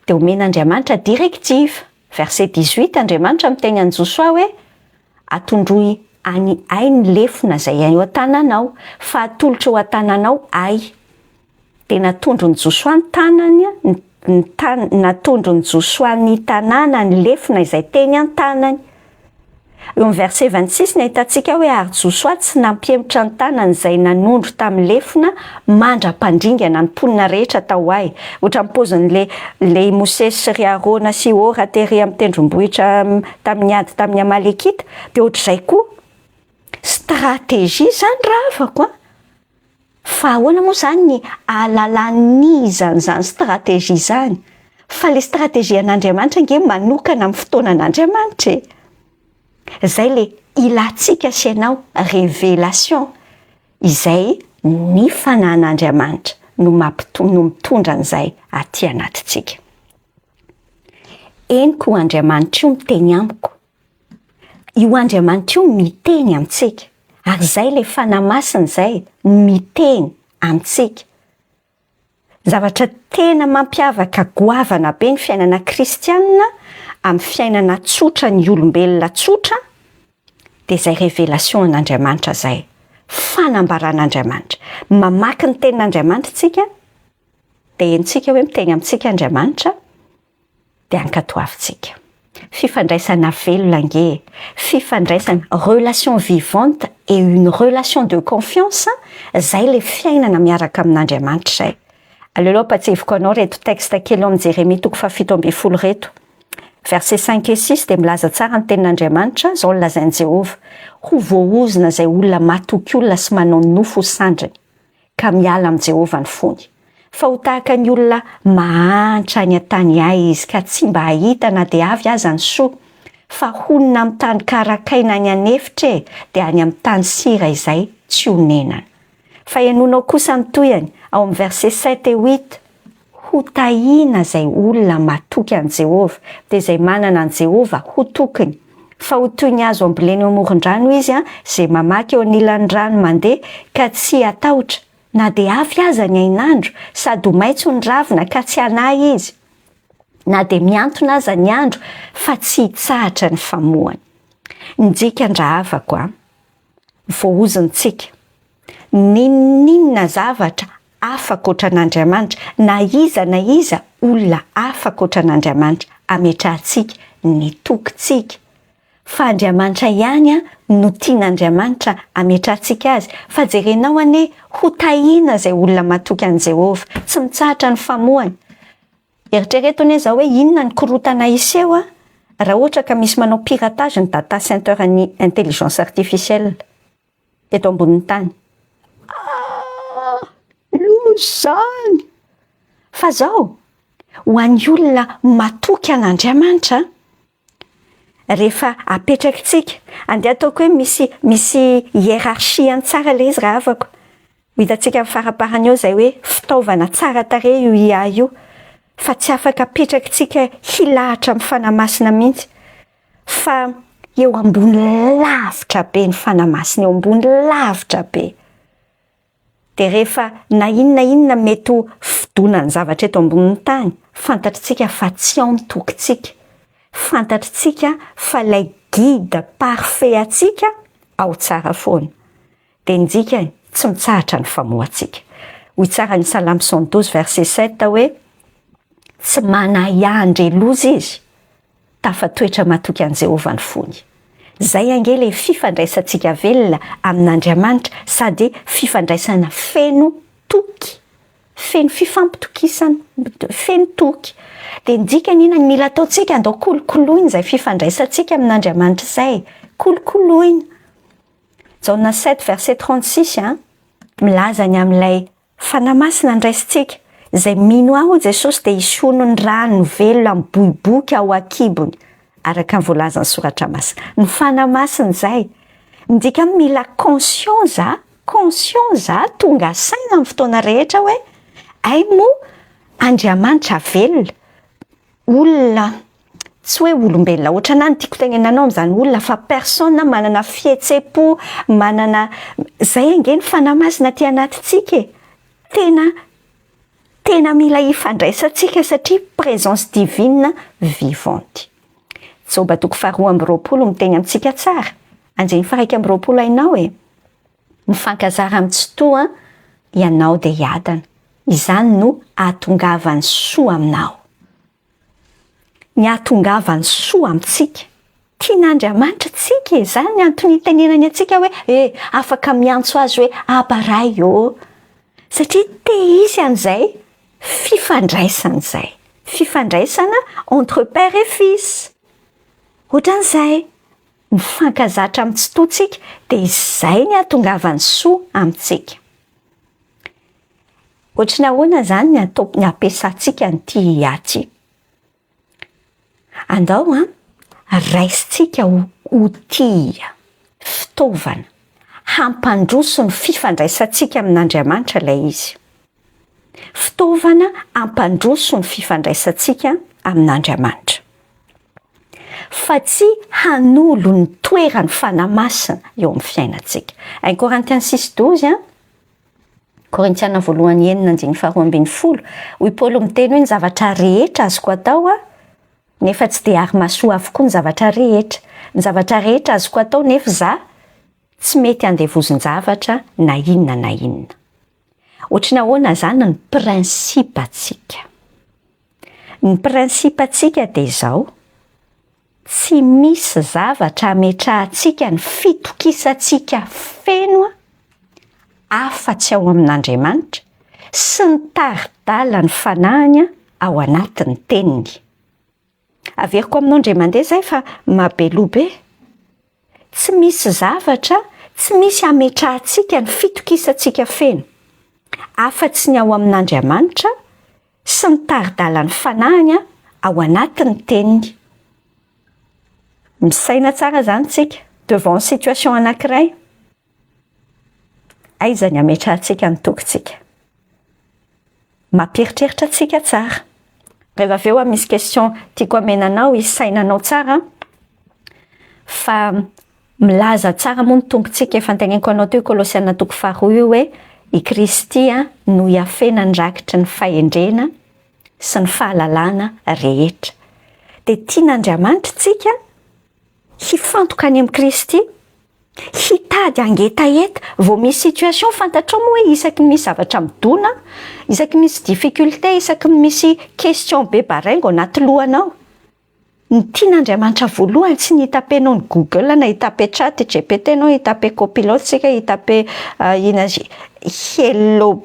dia omen'Andriamanitra directive, verset 18, Andriamanitra miteny an'i Josoa hoe, Atondroy any Ay ny lefona izay eo an-tananao, fa atolotro eo an-tananao Ay. Dia natondron'i Josoa ny tanany, ny tan, natondron'i Josoa ny tanàna ny lefona izay teny an-tanany. Eo amin'ny verset 26 ny ahitantsika hoe ary Josoa tsy nampihemotra ny tanany izay nanondro tamin'ny lefona mandra-pandringana ny mponina rehetra tao Ay. Ohatran'ny paozin'le le i Mosesy sy ry Arona sy i Hora tery amin'ny tendrombohitra tamin'ny ady tamin'ny Amalekita, dia ohatr'izay koa. Stratégie izany rahavako an! Fa ahoana moa izany ny ahalalan'iza an'izany stratégie izany? Fa le stratégie an'Andriamanitra ange manokana amin'ny fotoanan'Andriamanitra e! Izay le ilantsika sy ianao révélation izay ny fanahin'Andriamanitra no mampito- no mitondra an'izay aty anatintsika. Henoko io Andriamanitra io miteny amiko. Io Andriamanitra io miteny amintsika. Ary izay ilay Fanahy Masina izay miteny amintsika. Zavatra tena mampiavaka goavana be ny fiainana kristianina amin'ny fiainana tsotra ny olombelona tsotra dia izay révélation an'Andriamanitra izay. Fanambaran'Andriamanitra. Mamaky ny tenin'Andriamanitra isika dia henontsika hoe miteny amintsika Andriamanitra dia ankatoavintsika. Fifandraisana velona ange e! Fifandraisana, relation vivante et une relation de confiance, zay le fiainana miaraka amin'Andriamanitra zay. Aleo aloha ampatsiahiviko anao reto texte kely ao amin'ny Jeremia toko faha-17 reto. Verset 5 et 6 dia milaza tsara ny tenin'Andriamanitra, zao no lazain'i Jehovah, Ho voaozona izay olona matoky olona sy manao ny nofo ho sandriny. ka miala amin'i Jehovah ny fony. Fa ho tahaka ny olona mahantra any an-tany hay izy, ka tsy mba hahita na dia avy aza ny soa, fa honina amin'ny tany karakaina any an'efitra e, dia any amin'ny tany sira izay tsy onenana. Fa henoinao kosa ny tohiny, ao amin'ny versets sept et huit, Ho tahiana izay olona matoky an'i Jehovah, dia izay manana an'i Jehovah ho tokiny. Fa ho toy ny hazo ambolena eo amoron-drano izy, izay mamaky eo anilan'ny rano mandeha, ka tsy hatahotra, na dia avy aza ny hainandro, sady ho maitso ny ravina, ka tsy hanahy izy, na dia mihantona aza ny andro, fa tsy hitsahatra ny famoany. Ny dikan-drahavako a! Voaozontsika. N'inon'inona zavatra hafa ankoatra an'Andriamanitra, na iza na iza olona hafa ankoatra an'Andriamanitra, ametrahantsika ny tokintsika fa Andriamanitra ihany no tian'Andriamanitra ametrahantsika azy, fa jerenao anie, ho tahiana izay olona matoky an'i Jehovah, tsy mitsahatra ny famohany. Eritrereto anie zao hoe inona ny korontana hiseho raha ohatra ka misy manao piratage ny data center ny intelligence artificielle eto ambonin'ny tany. Ah! Loza izany! Fa zao, ho an'ny olona matoky an'Andriamanitra, rehefa apetrakitsika, andeha ataoko hoe misy misy hiérarchie-ny tsara ilay izy rahavako. Ho hitantsika amin'ny faraparany eo izay hoe fitaovana tsara tarehy io IA io fa tsy afaka apetrakitsika hilahatra amin'ny Fanahy Masina mihitsy fa eo ambony lavitra be ny Fanahy Masina, eo ambony lavitra be. Dia rehefa na inona na inona mety ho fidonan'ny zavatra eto ambonin'ny tany, fantatritsika fa tsy ao ny tokintsika. Fantatritsika fa ilay guide parfait antsika ao tsara foana. Dia ny dikany, tsy mitsahatra ny famohantsika. Hoy tsara ny Salamo 112 verset 7 hoe, Tsy manahiahy handre loza izy, Tafatoetra matoky an'i Jehovah ny fony. Izay ange ilay fifandraisantsika velona amin'Andriamanitra sady fifandraisana feno toky, feno fifampitokisana, feno toky. Dia ny dikany inona no mila ataontsika? Andao kolokoloina izay fifandraisantsika amin'Andriamanitra izay. Kolokoloina. Jaona 7 verset 36 an, milaza ny amin'ilay Fanahy Masina andraisintsika. Izay mino Ahy, hoy Jesosy, dia hisy hono ny rano velona miboiboika ao an-kibony, araka ny voalazan'ny Soratra Masina. Ny Fanahy Masina izay. Midika hoe mila conscient za, conscient za, tonga saina amin'ny fotoana rehetra hoe, hay moa Andriamanitra velona, olona tsy hoe olombelona ohatranà no tiako tenenana anao amin'izany olona fa personne manana fihetsem-po, manana, zay ange ny fanahy masina aty anatintsika e, tena tena mila ifandraisantsika satria présence divine vivante. Joba toko faharoa amby roapolo miteny amintsika tsara, andininy faha-21 hainao e, mifankazara amin'ny Tsitoha ianao dia hiadana, izany no ahatongavan'ny soa aminao. Ny ahatongavan'ny soa amintsika. Tian'Andriamanitra tsika e, izany ny antony itenenany antsika hoe e, afaka miantso azy hoe Aba Ray ô. Satria te hisy an'izay fifandraisana izay. Fifandraisana entre père et fils. Ohatran'izay. Mifankazatra amin'ny Tsitoha tsika dia izay ny ahatongavan'ny soa amintsika. Ohatry ny ahoana izany ny atao ny ampiasantsika an'ity IA ity? Andao an, raisintsika ho outil, fitaovana hampandroso ny fifandraisantsika amin'Andriamanitra ilay izy. Fitaovana hampandroso ny fifandraisantsika amin'Andriamanitra. Fa tsy hanolo ny toeran'ny Fanahy Masina eo amin'ny fiainantsika. 1 Corinthiens 6, 12 an, Korintiana voalohany enina andininy faharoa ambin'ny folo, hoy Paoly miteny hoe ny zavatra rehetra azoko atao a, nefa tsy dia ary mahasoa avokoa ny zavatra rehetra. Ny zavatra rehetra azoko atao nefa za tsy mety andevozin-javatra na inona na inona. Ohatry ny ahoana zany ny principe antsika? Ny principe antsika dia izao, tsy misy zavatra ametrahantsika ny fitokisantsika feno a, afa-tsy ao amin'Andriamanitra sy ny tari-dalan'ny fanahiny ao anatin'ny teniny. Averiko aminao indray mandeha izay fa mahabeloha be. Tsy misy zavatra, tsy misy ametrahantsika ny fitokisantsika feno afa-tsy ny ao amin'Andriamanitra sy ny tari-dalan'ny fanahiny ao anatin'ny teniny. Misaina tsara izany tsika devant situation anankiray. Aiza ny ametrahantsika ny tokintsika? Mampieritreritra antsika tsara. Rehefa avy eo misy question tiako amena anao hisainanao tsara fa milaza tsara moa ny tompontsika efa noteneniko anao teo Kolosiana toko faharoa io hoe i Kristy no iafena ny rakitry ny fahendrena sy ny fahalalana rehetra. Dia tian'Andriamanitra tsika hifantoka any amin'i Kristy, hitady hangetaheta vao misy situation fantatrao moa hoe isaky ny misy zavatra midona, isaky ny misy difficulté, isaky ny misy question be baraingo anaty lohanao. Ny tian'Andriamanitra voalohany tsy ny hitapenao ny Google na hitape chat GPT anao, hitape copilot tsika, hitape ina hello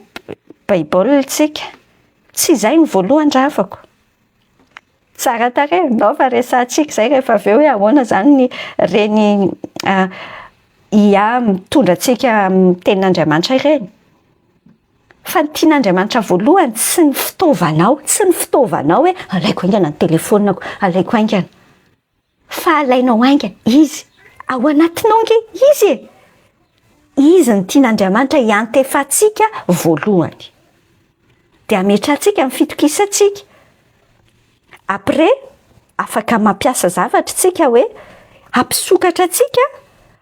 Bible tsika. Tsy izay ny voalohany ravako. Tsara tarehy, ndao fa resahantsika izay rehefa avy eo hoe ahoana izany ny reny IA mitondra antsika amin'ny tenin'Andriamanitra ireny. Fa ny tian'Andriamanitra voalohany tsy ny fitaovanao, tsy ny fitaovanao hoe alaiko haingana ny telefaoniko, alaiko haingana. Fa alainao haingana izy, ao anatinao ange izy e. Izy no tian'Andriamanitra hiantefantsika voalohany. Dia ametrahantsika ny fitokisantsika. Après, afaka mampiasa zavatra isika hoe hampisokatra antsika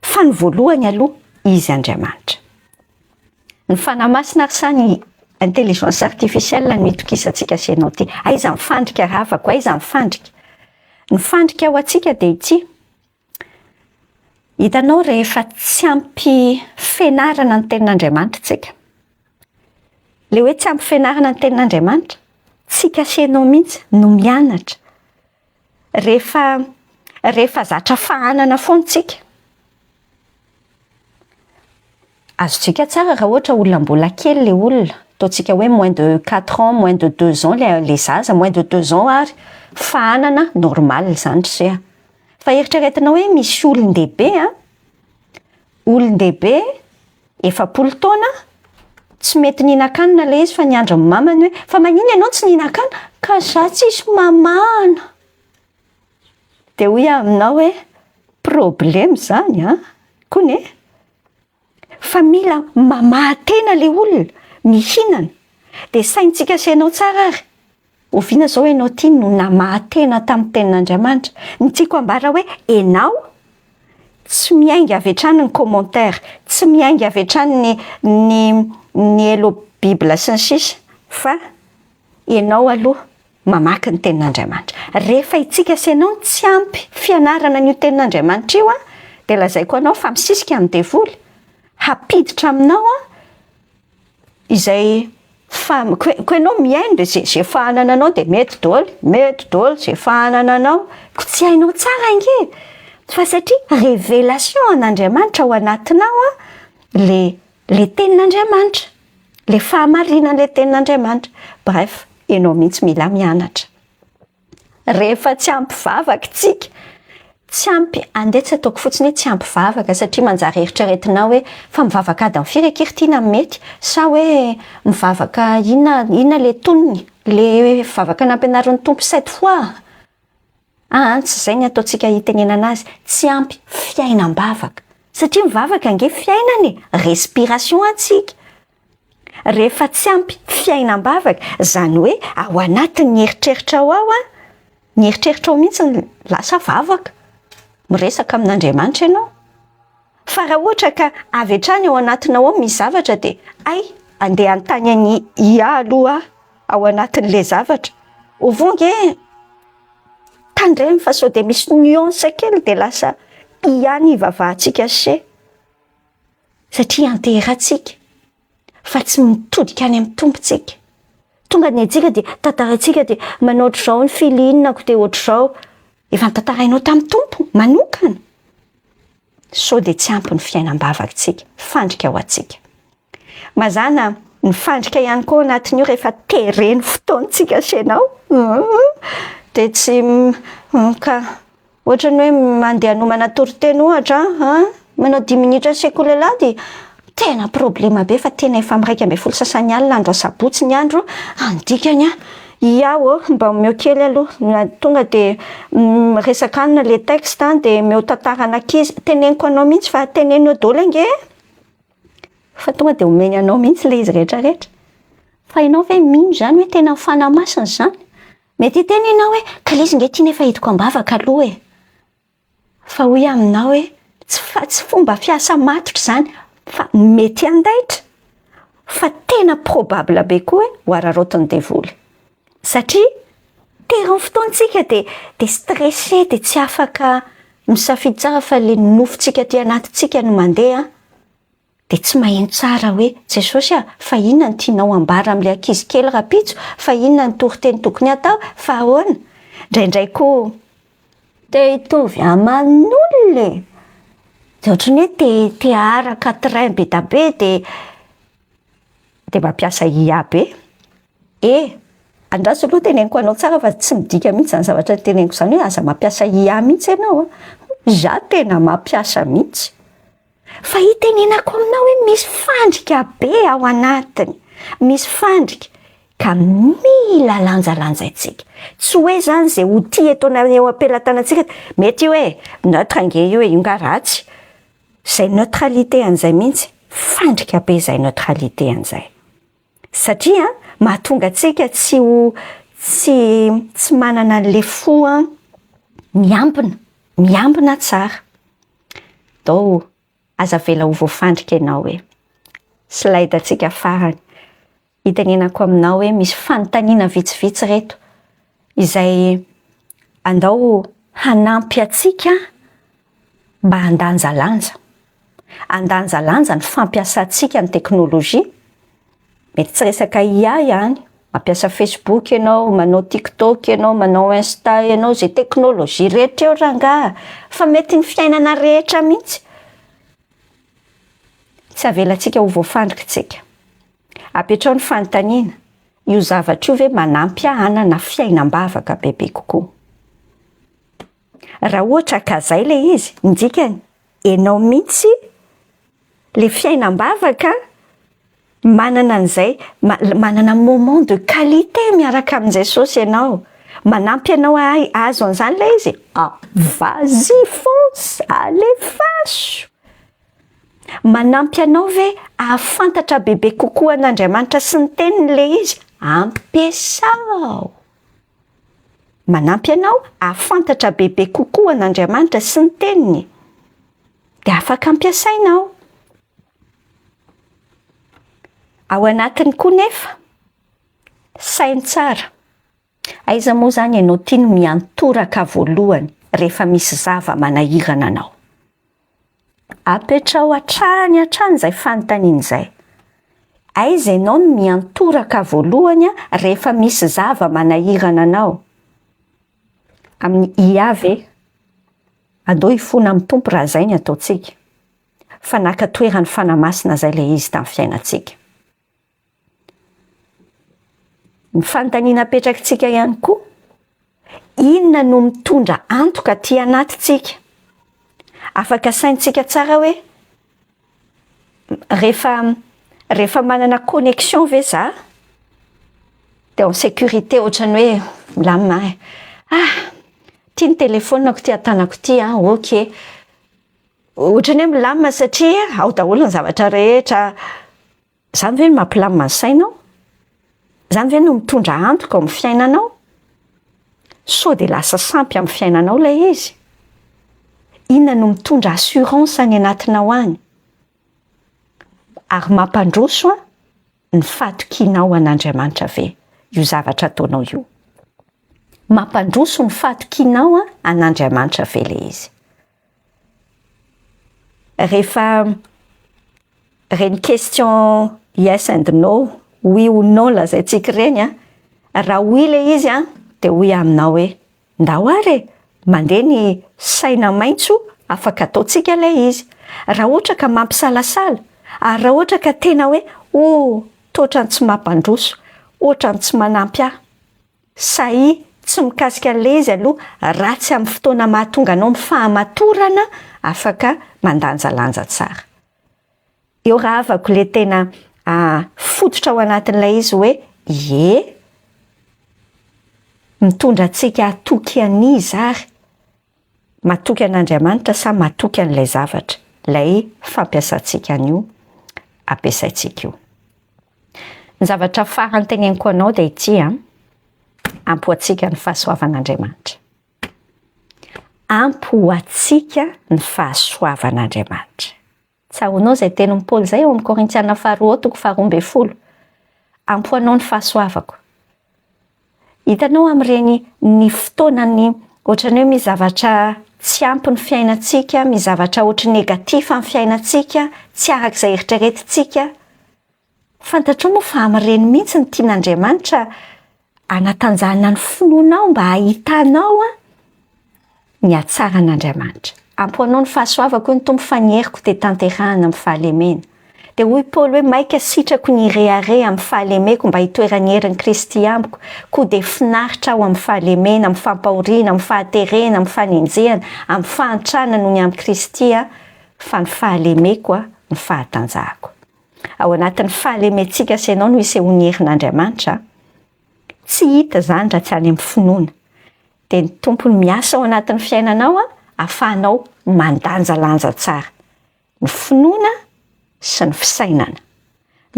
fa ny voalohany aloha Izy Andriamanitra. Ny Fanahy Masina ary sa ny intelligence artificielle no itokisantsika sy ianao ity? Aiza ny fandrika ravako, aiza ny fandrika? Ny fandrika ho antsika dia ity, hitanao rehefa tsy ampy fianarana ny tenin'Andriamanitra tsika, le hoe tsy ampy fianarana ny tenin'Andriamanitra, tsika sy ianao mihitsy no mianatra, rehefa rehefa zatra fahanana foana tsika, Azontsika tsara raha ohatra olona mbola kely le olona, ataontsika hoe moins de quatre ans, moins de deux ans le le zaza, moins de deux ans ary fahanana normal izany ry se a! Fa eritreretinao hoe misy olon-dehibe an, olon-dehibe 40 taona tsy mety nihinan-kanina le izy fa niandry ny mamany hoe fa maninona ianao tsy nihinan-kanina? Ka za tsisy mamana. Dia hoy aho aminao hoe problème izany an! Kony e! Fa mila mamaha tena le olona, mihinana. Dia saintsika sy ianao tsara ary, oviana izao ianao ity no namaha tena tamin'ny tenin'Andriamanitra? Ny tiako ambara hoe ianao tsy miainga avy hatrany ny commentaire, tsy miainga avy hatrany ny ny ny hello bible sy ny sisa fa ianao aloha mamaky ny tenin'Andriamanitra. Rehefa itsika sy ianao no tsy ampy fianarana an'io tenin'Andriamanitra io an, dia lazaiko anao fa misisika ny devoly hampiditra aminao an izay fa ko ko ianao mihaino dia ze ze fahanana anao dia mety daholo, mety daholo ze fahanana anao, ko tsy hainao tsara ange fa satria révélation an'Andriamanitra ao anatinao an le le tenin'Andriamanitra. Le fahamarinan'ilay tenin'Andriamanitra. Bref, ianao mihitsy mila mianatra. Rehefa tsy ampy vavaka tsika, tsy ampy, andeha tsy ataoko fotsiny hoe tsy ampy vavaka satria manjary eritreretinao hoe fa mivavaka adiny firy akia ry tiana no mety sa hoe mivavaka inona inona le tonony, le vavaka nampianarin'ny Tompo sept fois. Aa tsy izay ny ataontsika hitenenana azy, tsy ampy fiainam-bavaka. Satria mivavaka ange fiainana e, respiration antsika. Rehefa tsy ampy fiainam-bavaka, izany hoe ao anatin'ny eritreritrao ao an, ny eritreritrao mihitsy no lasa vavaka, miresaka amin'Andriamanitra ianao. Fa raha ohatra ka avy hatrany ao anatinao ao misy zavatra dia hay andeha hanontany an'i IA aloha aho ao anatin'ilay zavatra. Au fond ange tandremo fa sao dia misy nuance kely dia lasa IA ny ivavahantsika se satria ianteherantsika fa tsy mitodika any amin'ny Tompo tsika. Tonga ny antsika dia tantaraintsika dia manao ohatr'izao ny feeling-ko dia ohatr'izao. Efa notantarainao tamin'ny Tompo manokana. Sao dia tsy ampy ny fiainam-bavakintsika, fandrika ho antsika. Mazàna ny fandrika ihany koa ao anatin'io rehefa tereny fotoantsika sy ianao dia tsy ka ohatran'ny hoe mandeha hanomana toriteny ohatra an, manao dix minitra sekoly alahady, tena problema be fa tena efa amin'ny 11 sasany alina andro asabotsy ny andro, ny dikany an, Ia ô, mba omeo kely aloha, tonga dia miresaka anona le texte an, dia omeo tantaran'ankizy, teneniko anao mihitsy fa teneno eo daholo ange e! Fa tonga dia omeny anao mihitsy le izy rehetra rehetra. Fa ianao ve mino izany hoe tena ny Fanahy Masina izany? Mety hiteny ianao hoe ka le izy nge ity nefa hitako am-bavaka aloha e! Fa hoy aho aminao hoe, tsy fa tsy fomba fiasa matotra izany fa mety handaitra fa tena probable be koa hoe ho araraotin'ny devoly. Satria tery ny fotoantsika dia dia stressé dia tsy afaka misafidy tsara fa le nofontsika aty anatintsika no mandeha. Dia tsy maheno tsara hoe, Jesosy a, fa inona no tianao ambara amin'ilay ankizy kely rahampitso? Fa inona no toriteny tokony hatao? Fa ahoana? Indraindray koa te hitovy aman'olona e! Dia ohatran'ny hoe te te haharaka train be da be dia dia mampiasa IA be. E! Andraso aloha teneniko anao tsara fa tsy midika mihitsy izany zavatra teneniko izany hoe aza mampiasa IA mihitsy ianao a! Izaho tena mampiasa mihitsy. Fa itenenako aminao hoe misy fandrika be ao anatiny, misy fandrika ka mila lanjalanjaintsika. Tsy hoe zany izay ho tia eto eo am-pelatanantsika, mety io e, neutre ange io e, io nga ratsy. Izay neutralité an'izay mihitsy. Fandrika be izay neutralité an'izay. Satria mahatonga antsika tsy ho tsy tsy manana an'le fo miambina, miambina tsara. Dao aza avela ho voafandrika ianao e. Slide antsika farany. Hitenenako aminao hoe misy fanontaniana vitsivitsy ireto izay andao hanampy antsika mba handanjalanja. Handanjalanja ny fampiasantsika ny teknolojia. Mety tsy resaka IA ihany, mampiasa Facebook ianao, manao TikTok ianao, manao Insta ianao, izay teknolojia rehetra eo rangaha fa mety ny fiainana rehetra mihitsy. Tsy avelantsika ho voafandrika tsika. Apetraho ny fanontaniana, io zavatra io ve manampy ahy hanana fiainam-bavaka bebe kokoa? Raha ohatra ka zay le izy, ny dikany, enao mihitsy le fiainam-bavaka manana an'izay, manana moment de qualité miaraka amin'i Jesosy ianao, manampy anao ahay ahazo an'izany le izy, ah vas-y fonce, alefaso! Manampy anao ve hahafantatra bebe kokoa an'Andriamanitra sy ny Teniny ilay izy? Ampiasao! Manampy anao hahafantatra bebe kokoa an'Andriamanitra sy ny Teniny, dia afaka ampiasainao. Ao anatiny koa nefa, saino tsara, aiza moa izany ianao tia ny miantoraka voalohany rehefa misy zava-manahirana anao? Apetraho hatrany hatrany izay fanontaniana izay. Aiza ianao no miantoraka voalohany rehefa misy zava-manahirana anao? Amin'ny IA ve? Andao hifona amin'ny Tompo raha izay ny ataontsika. Fa naka toeran'ny Fanahy Masina izay ilay izy tamin'ny fiainantsika. Ny fanontaniana apetrakitsika ihany koa, inona no mitondra antoka aty anatintsika? Afaka saintsika tsara hoe rehefa rehefa manana connexion ve za de en sécurité ohatran'ny hoe milamina ahy, ah ty ny telefaoniko ty an-tanako ty an, ok, ohatran'ny hoe milamina satria ao daholo ny zavatra rehetra. Izany ve no mampilamina ny sainao? Izany ve no mitondra antoka ao amin'ny fiainanao? Sao dia lasa sampy amin'ny fiainanao ilay izy? Inona no mitondra assurance any anatinao any? Ary mampandroso ny fahatokianao an'Andriamanitra ve io zavatra ataonao io? Mampandroso ny fahatokianao an'Andriamanitra ve ilay izy? Rehefa ireny question yes and no, oui ou non lazaintsika ireny an, raha oui ilay izy an, dia hoy aho aminao hoe ndao ary e, mandeha ny saina maitso afaka ataontsika ilay izy. Raha ohatra ka mampisalasala, ary raha ohatra ka tena hoe oh toa ohatran'ny tsy mampandroso, ohatran'ny tsy manampy ahy, Sahia tsy mikasika an'ilay izy aloha raha tsy amin'ny fotoana mahatonga anao amin'ny fahamatorana afaka mandanjalanja tsara. Eo rahavako le tena fototra ao anatin'ilay izy hoe ie, mitondra antsika hatoky an'iza ary? Matoky an'Andriamanitra sa matoky an'ilay zavatra, ilay fampiasantsika an'io ampiasaintsika io. Ny zavatra farany teneniko anao dia ity an, ampy ho antsika ny fahasoavan'Andriamanitra. Ampy ho antsika ny fahasoavan'Andriamanitra. Tsaroanao izay tenin'i Paoly izay ao amin'ny Korintiana faharoa toko faharoa ambin'ny folo. Ampy ho anao ny fahasoavako. Hitanao amin'ireny ny fotoanan'ny ohatran'ny hoe misy zavatra tsy ampy ny fiainantsika, misy zavatra ohatry ny négatif amin'ny fiainantsika, tsy araka izay eritreretintsika. Fantatrao moa fa amin'ireny mihitsy no tian'Andriamanitra hanatanjahana ny finoanao mba hahitanao ny hatsaran'Andriamanitra. Ampy ho anao ny fahasoavako hoy ny Tompo fa ny heriko dia tanterahana amin'ny fahalemena. Dia hoy Paoly hoe maika sitrako ny hirehareha amin'ny fahalemeko mba hitoeran'ny herin'i Kristy amiko, koa dia finaritra aho amin'ny fahalemena, amin'ny fampahoriana, amin'ny fahaterena, amin'ny fanenjehana, amin'ny fahantrana noho ny amin'i Kristy aho, fa ny fahalemeko no fahatanjahako. Ao anatin'ny fahalementsika sy ianao no isehoan'ny herin'Andriamanitra. Tsy hita izany raha tsy any amin'ny finoana. Dia ny Tompo no miasa ao anatin'ny fiainanao ahafahanao mandanjalanja tsara ny finoana. sy ny fisainana,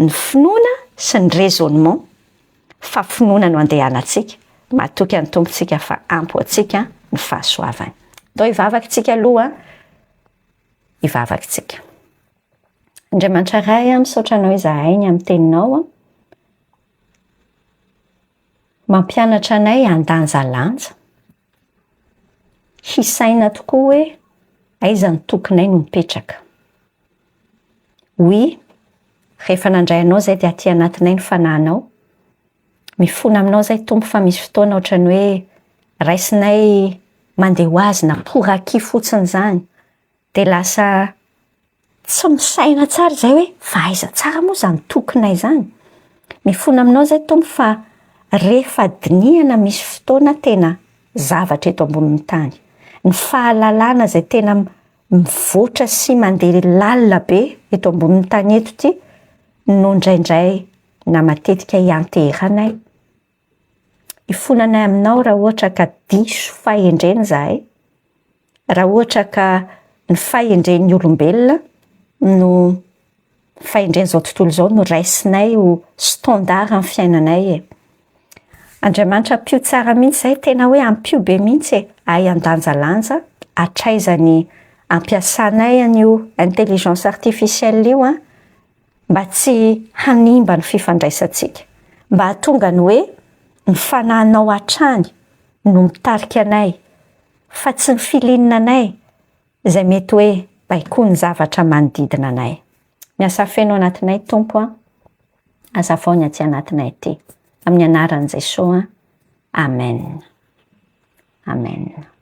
ny finoana sy ny raisonnement, fa finoana no andehanantsika, matoky an'ny Tompo tsika fa ampy ho antsika ny fahasoavany. Ndao hivavaka tsika aloha, hivavaka tsika. Andriamanitra Ray a, misaotra Anao izahay ny amin'ny teninao a. Mampianatra anay handanjalanja, hisaina tokoa hoe aiza ny tokinay no mipetraka. Oui, rehefa nandray anao izay dia aty anatinay ny fanahinao. Mifona aminao izay Tompo fa misy fotoana ohatran'ny hoe raisinay mandeha ho azy na pour acquis fotsiny izany. Dia lasa tsy misaina tsara izay hoe fa aiza tsara moa izany tokinay izany? Mifona aminao izay Tompo fa rehefa dinihana misy fotoana tena zavatra eto ambonin'ny tany. Ny fahalalana izay tena mivoatra sy mandeha lalina be eto ambonin'ny tany eto ity no indraindray na matetika ianteheranay. Ifonanay aminao raha ohatra ka diso fahendrena izahay, raha ohatra ka ny fahendren'ny olombelona no fahendren'izao tontolo izao no raisinay ho standard amin'ny fiainanay e. Andriamanitra ampio tsara mihitsy izahay, tena hoe ampio be mihitsy e, ahay handanjalanja hatraiza ny ampiasanay an'io intelligence artificielle io an, mba tsy hanimba ny fifandraisantsika, mba hahatonga ny hoe ny fanahinao hatrany no mitarika anay fa tsy ny feeling anay izay mety hoe baikoin'ny zavatra manodidina anay. Miasa feno anatinay Tompo a, azavao ny aty anatinay aty. Amin'ny anaran'i Jesoa, Amen. Amen.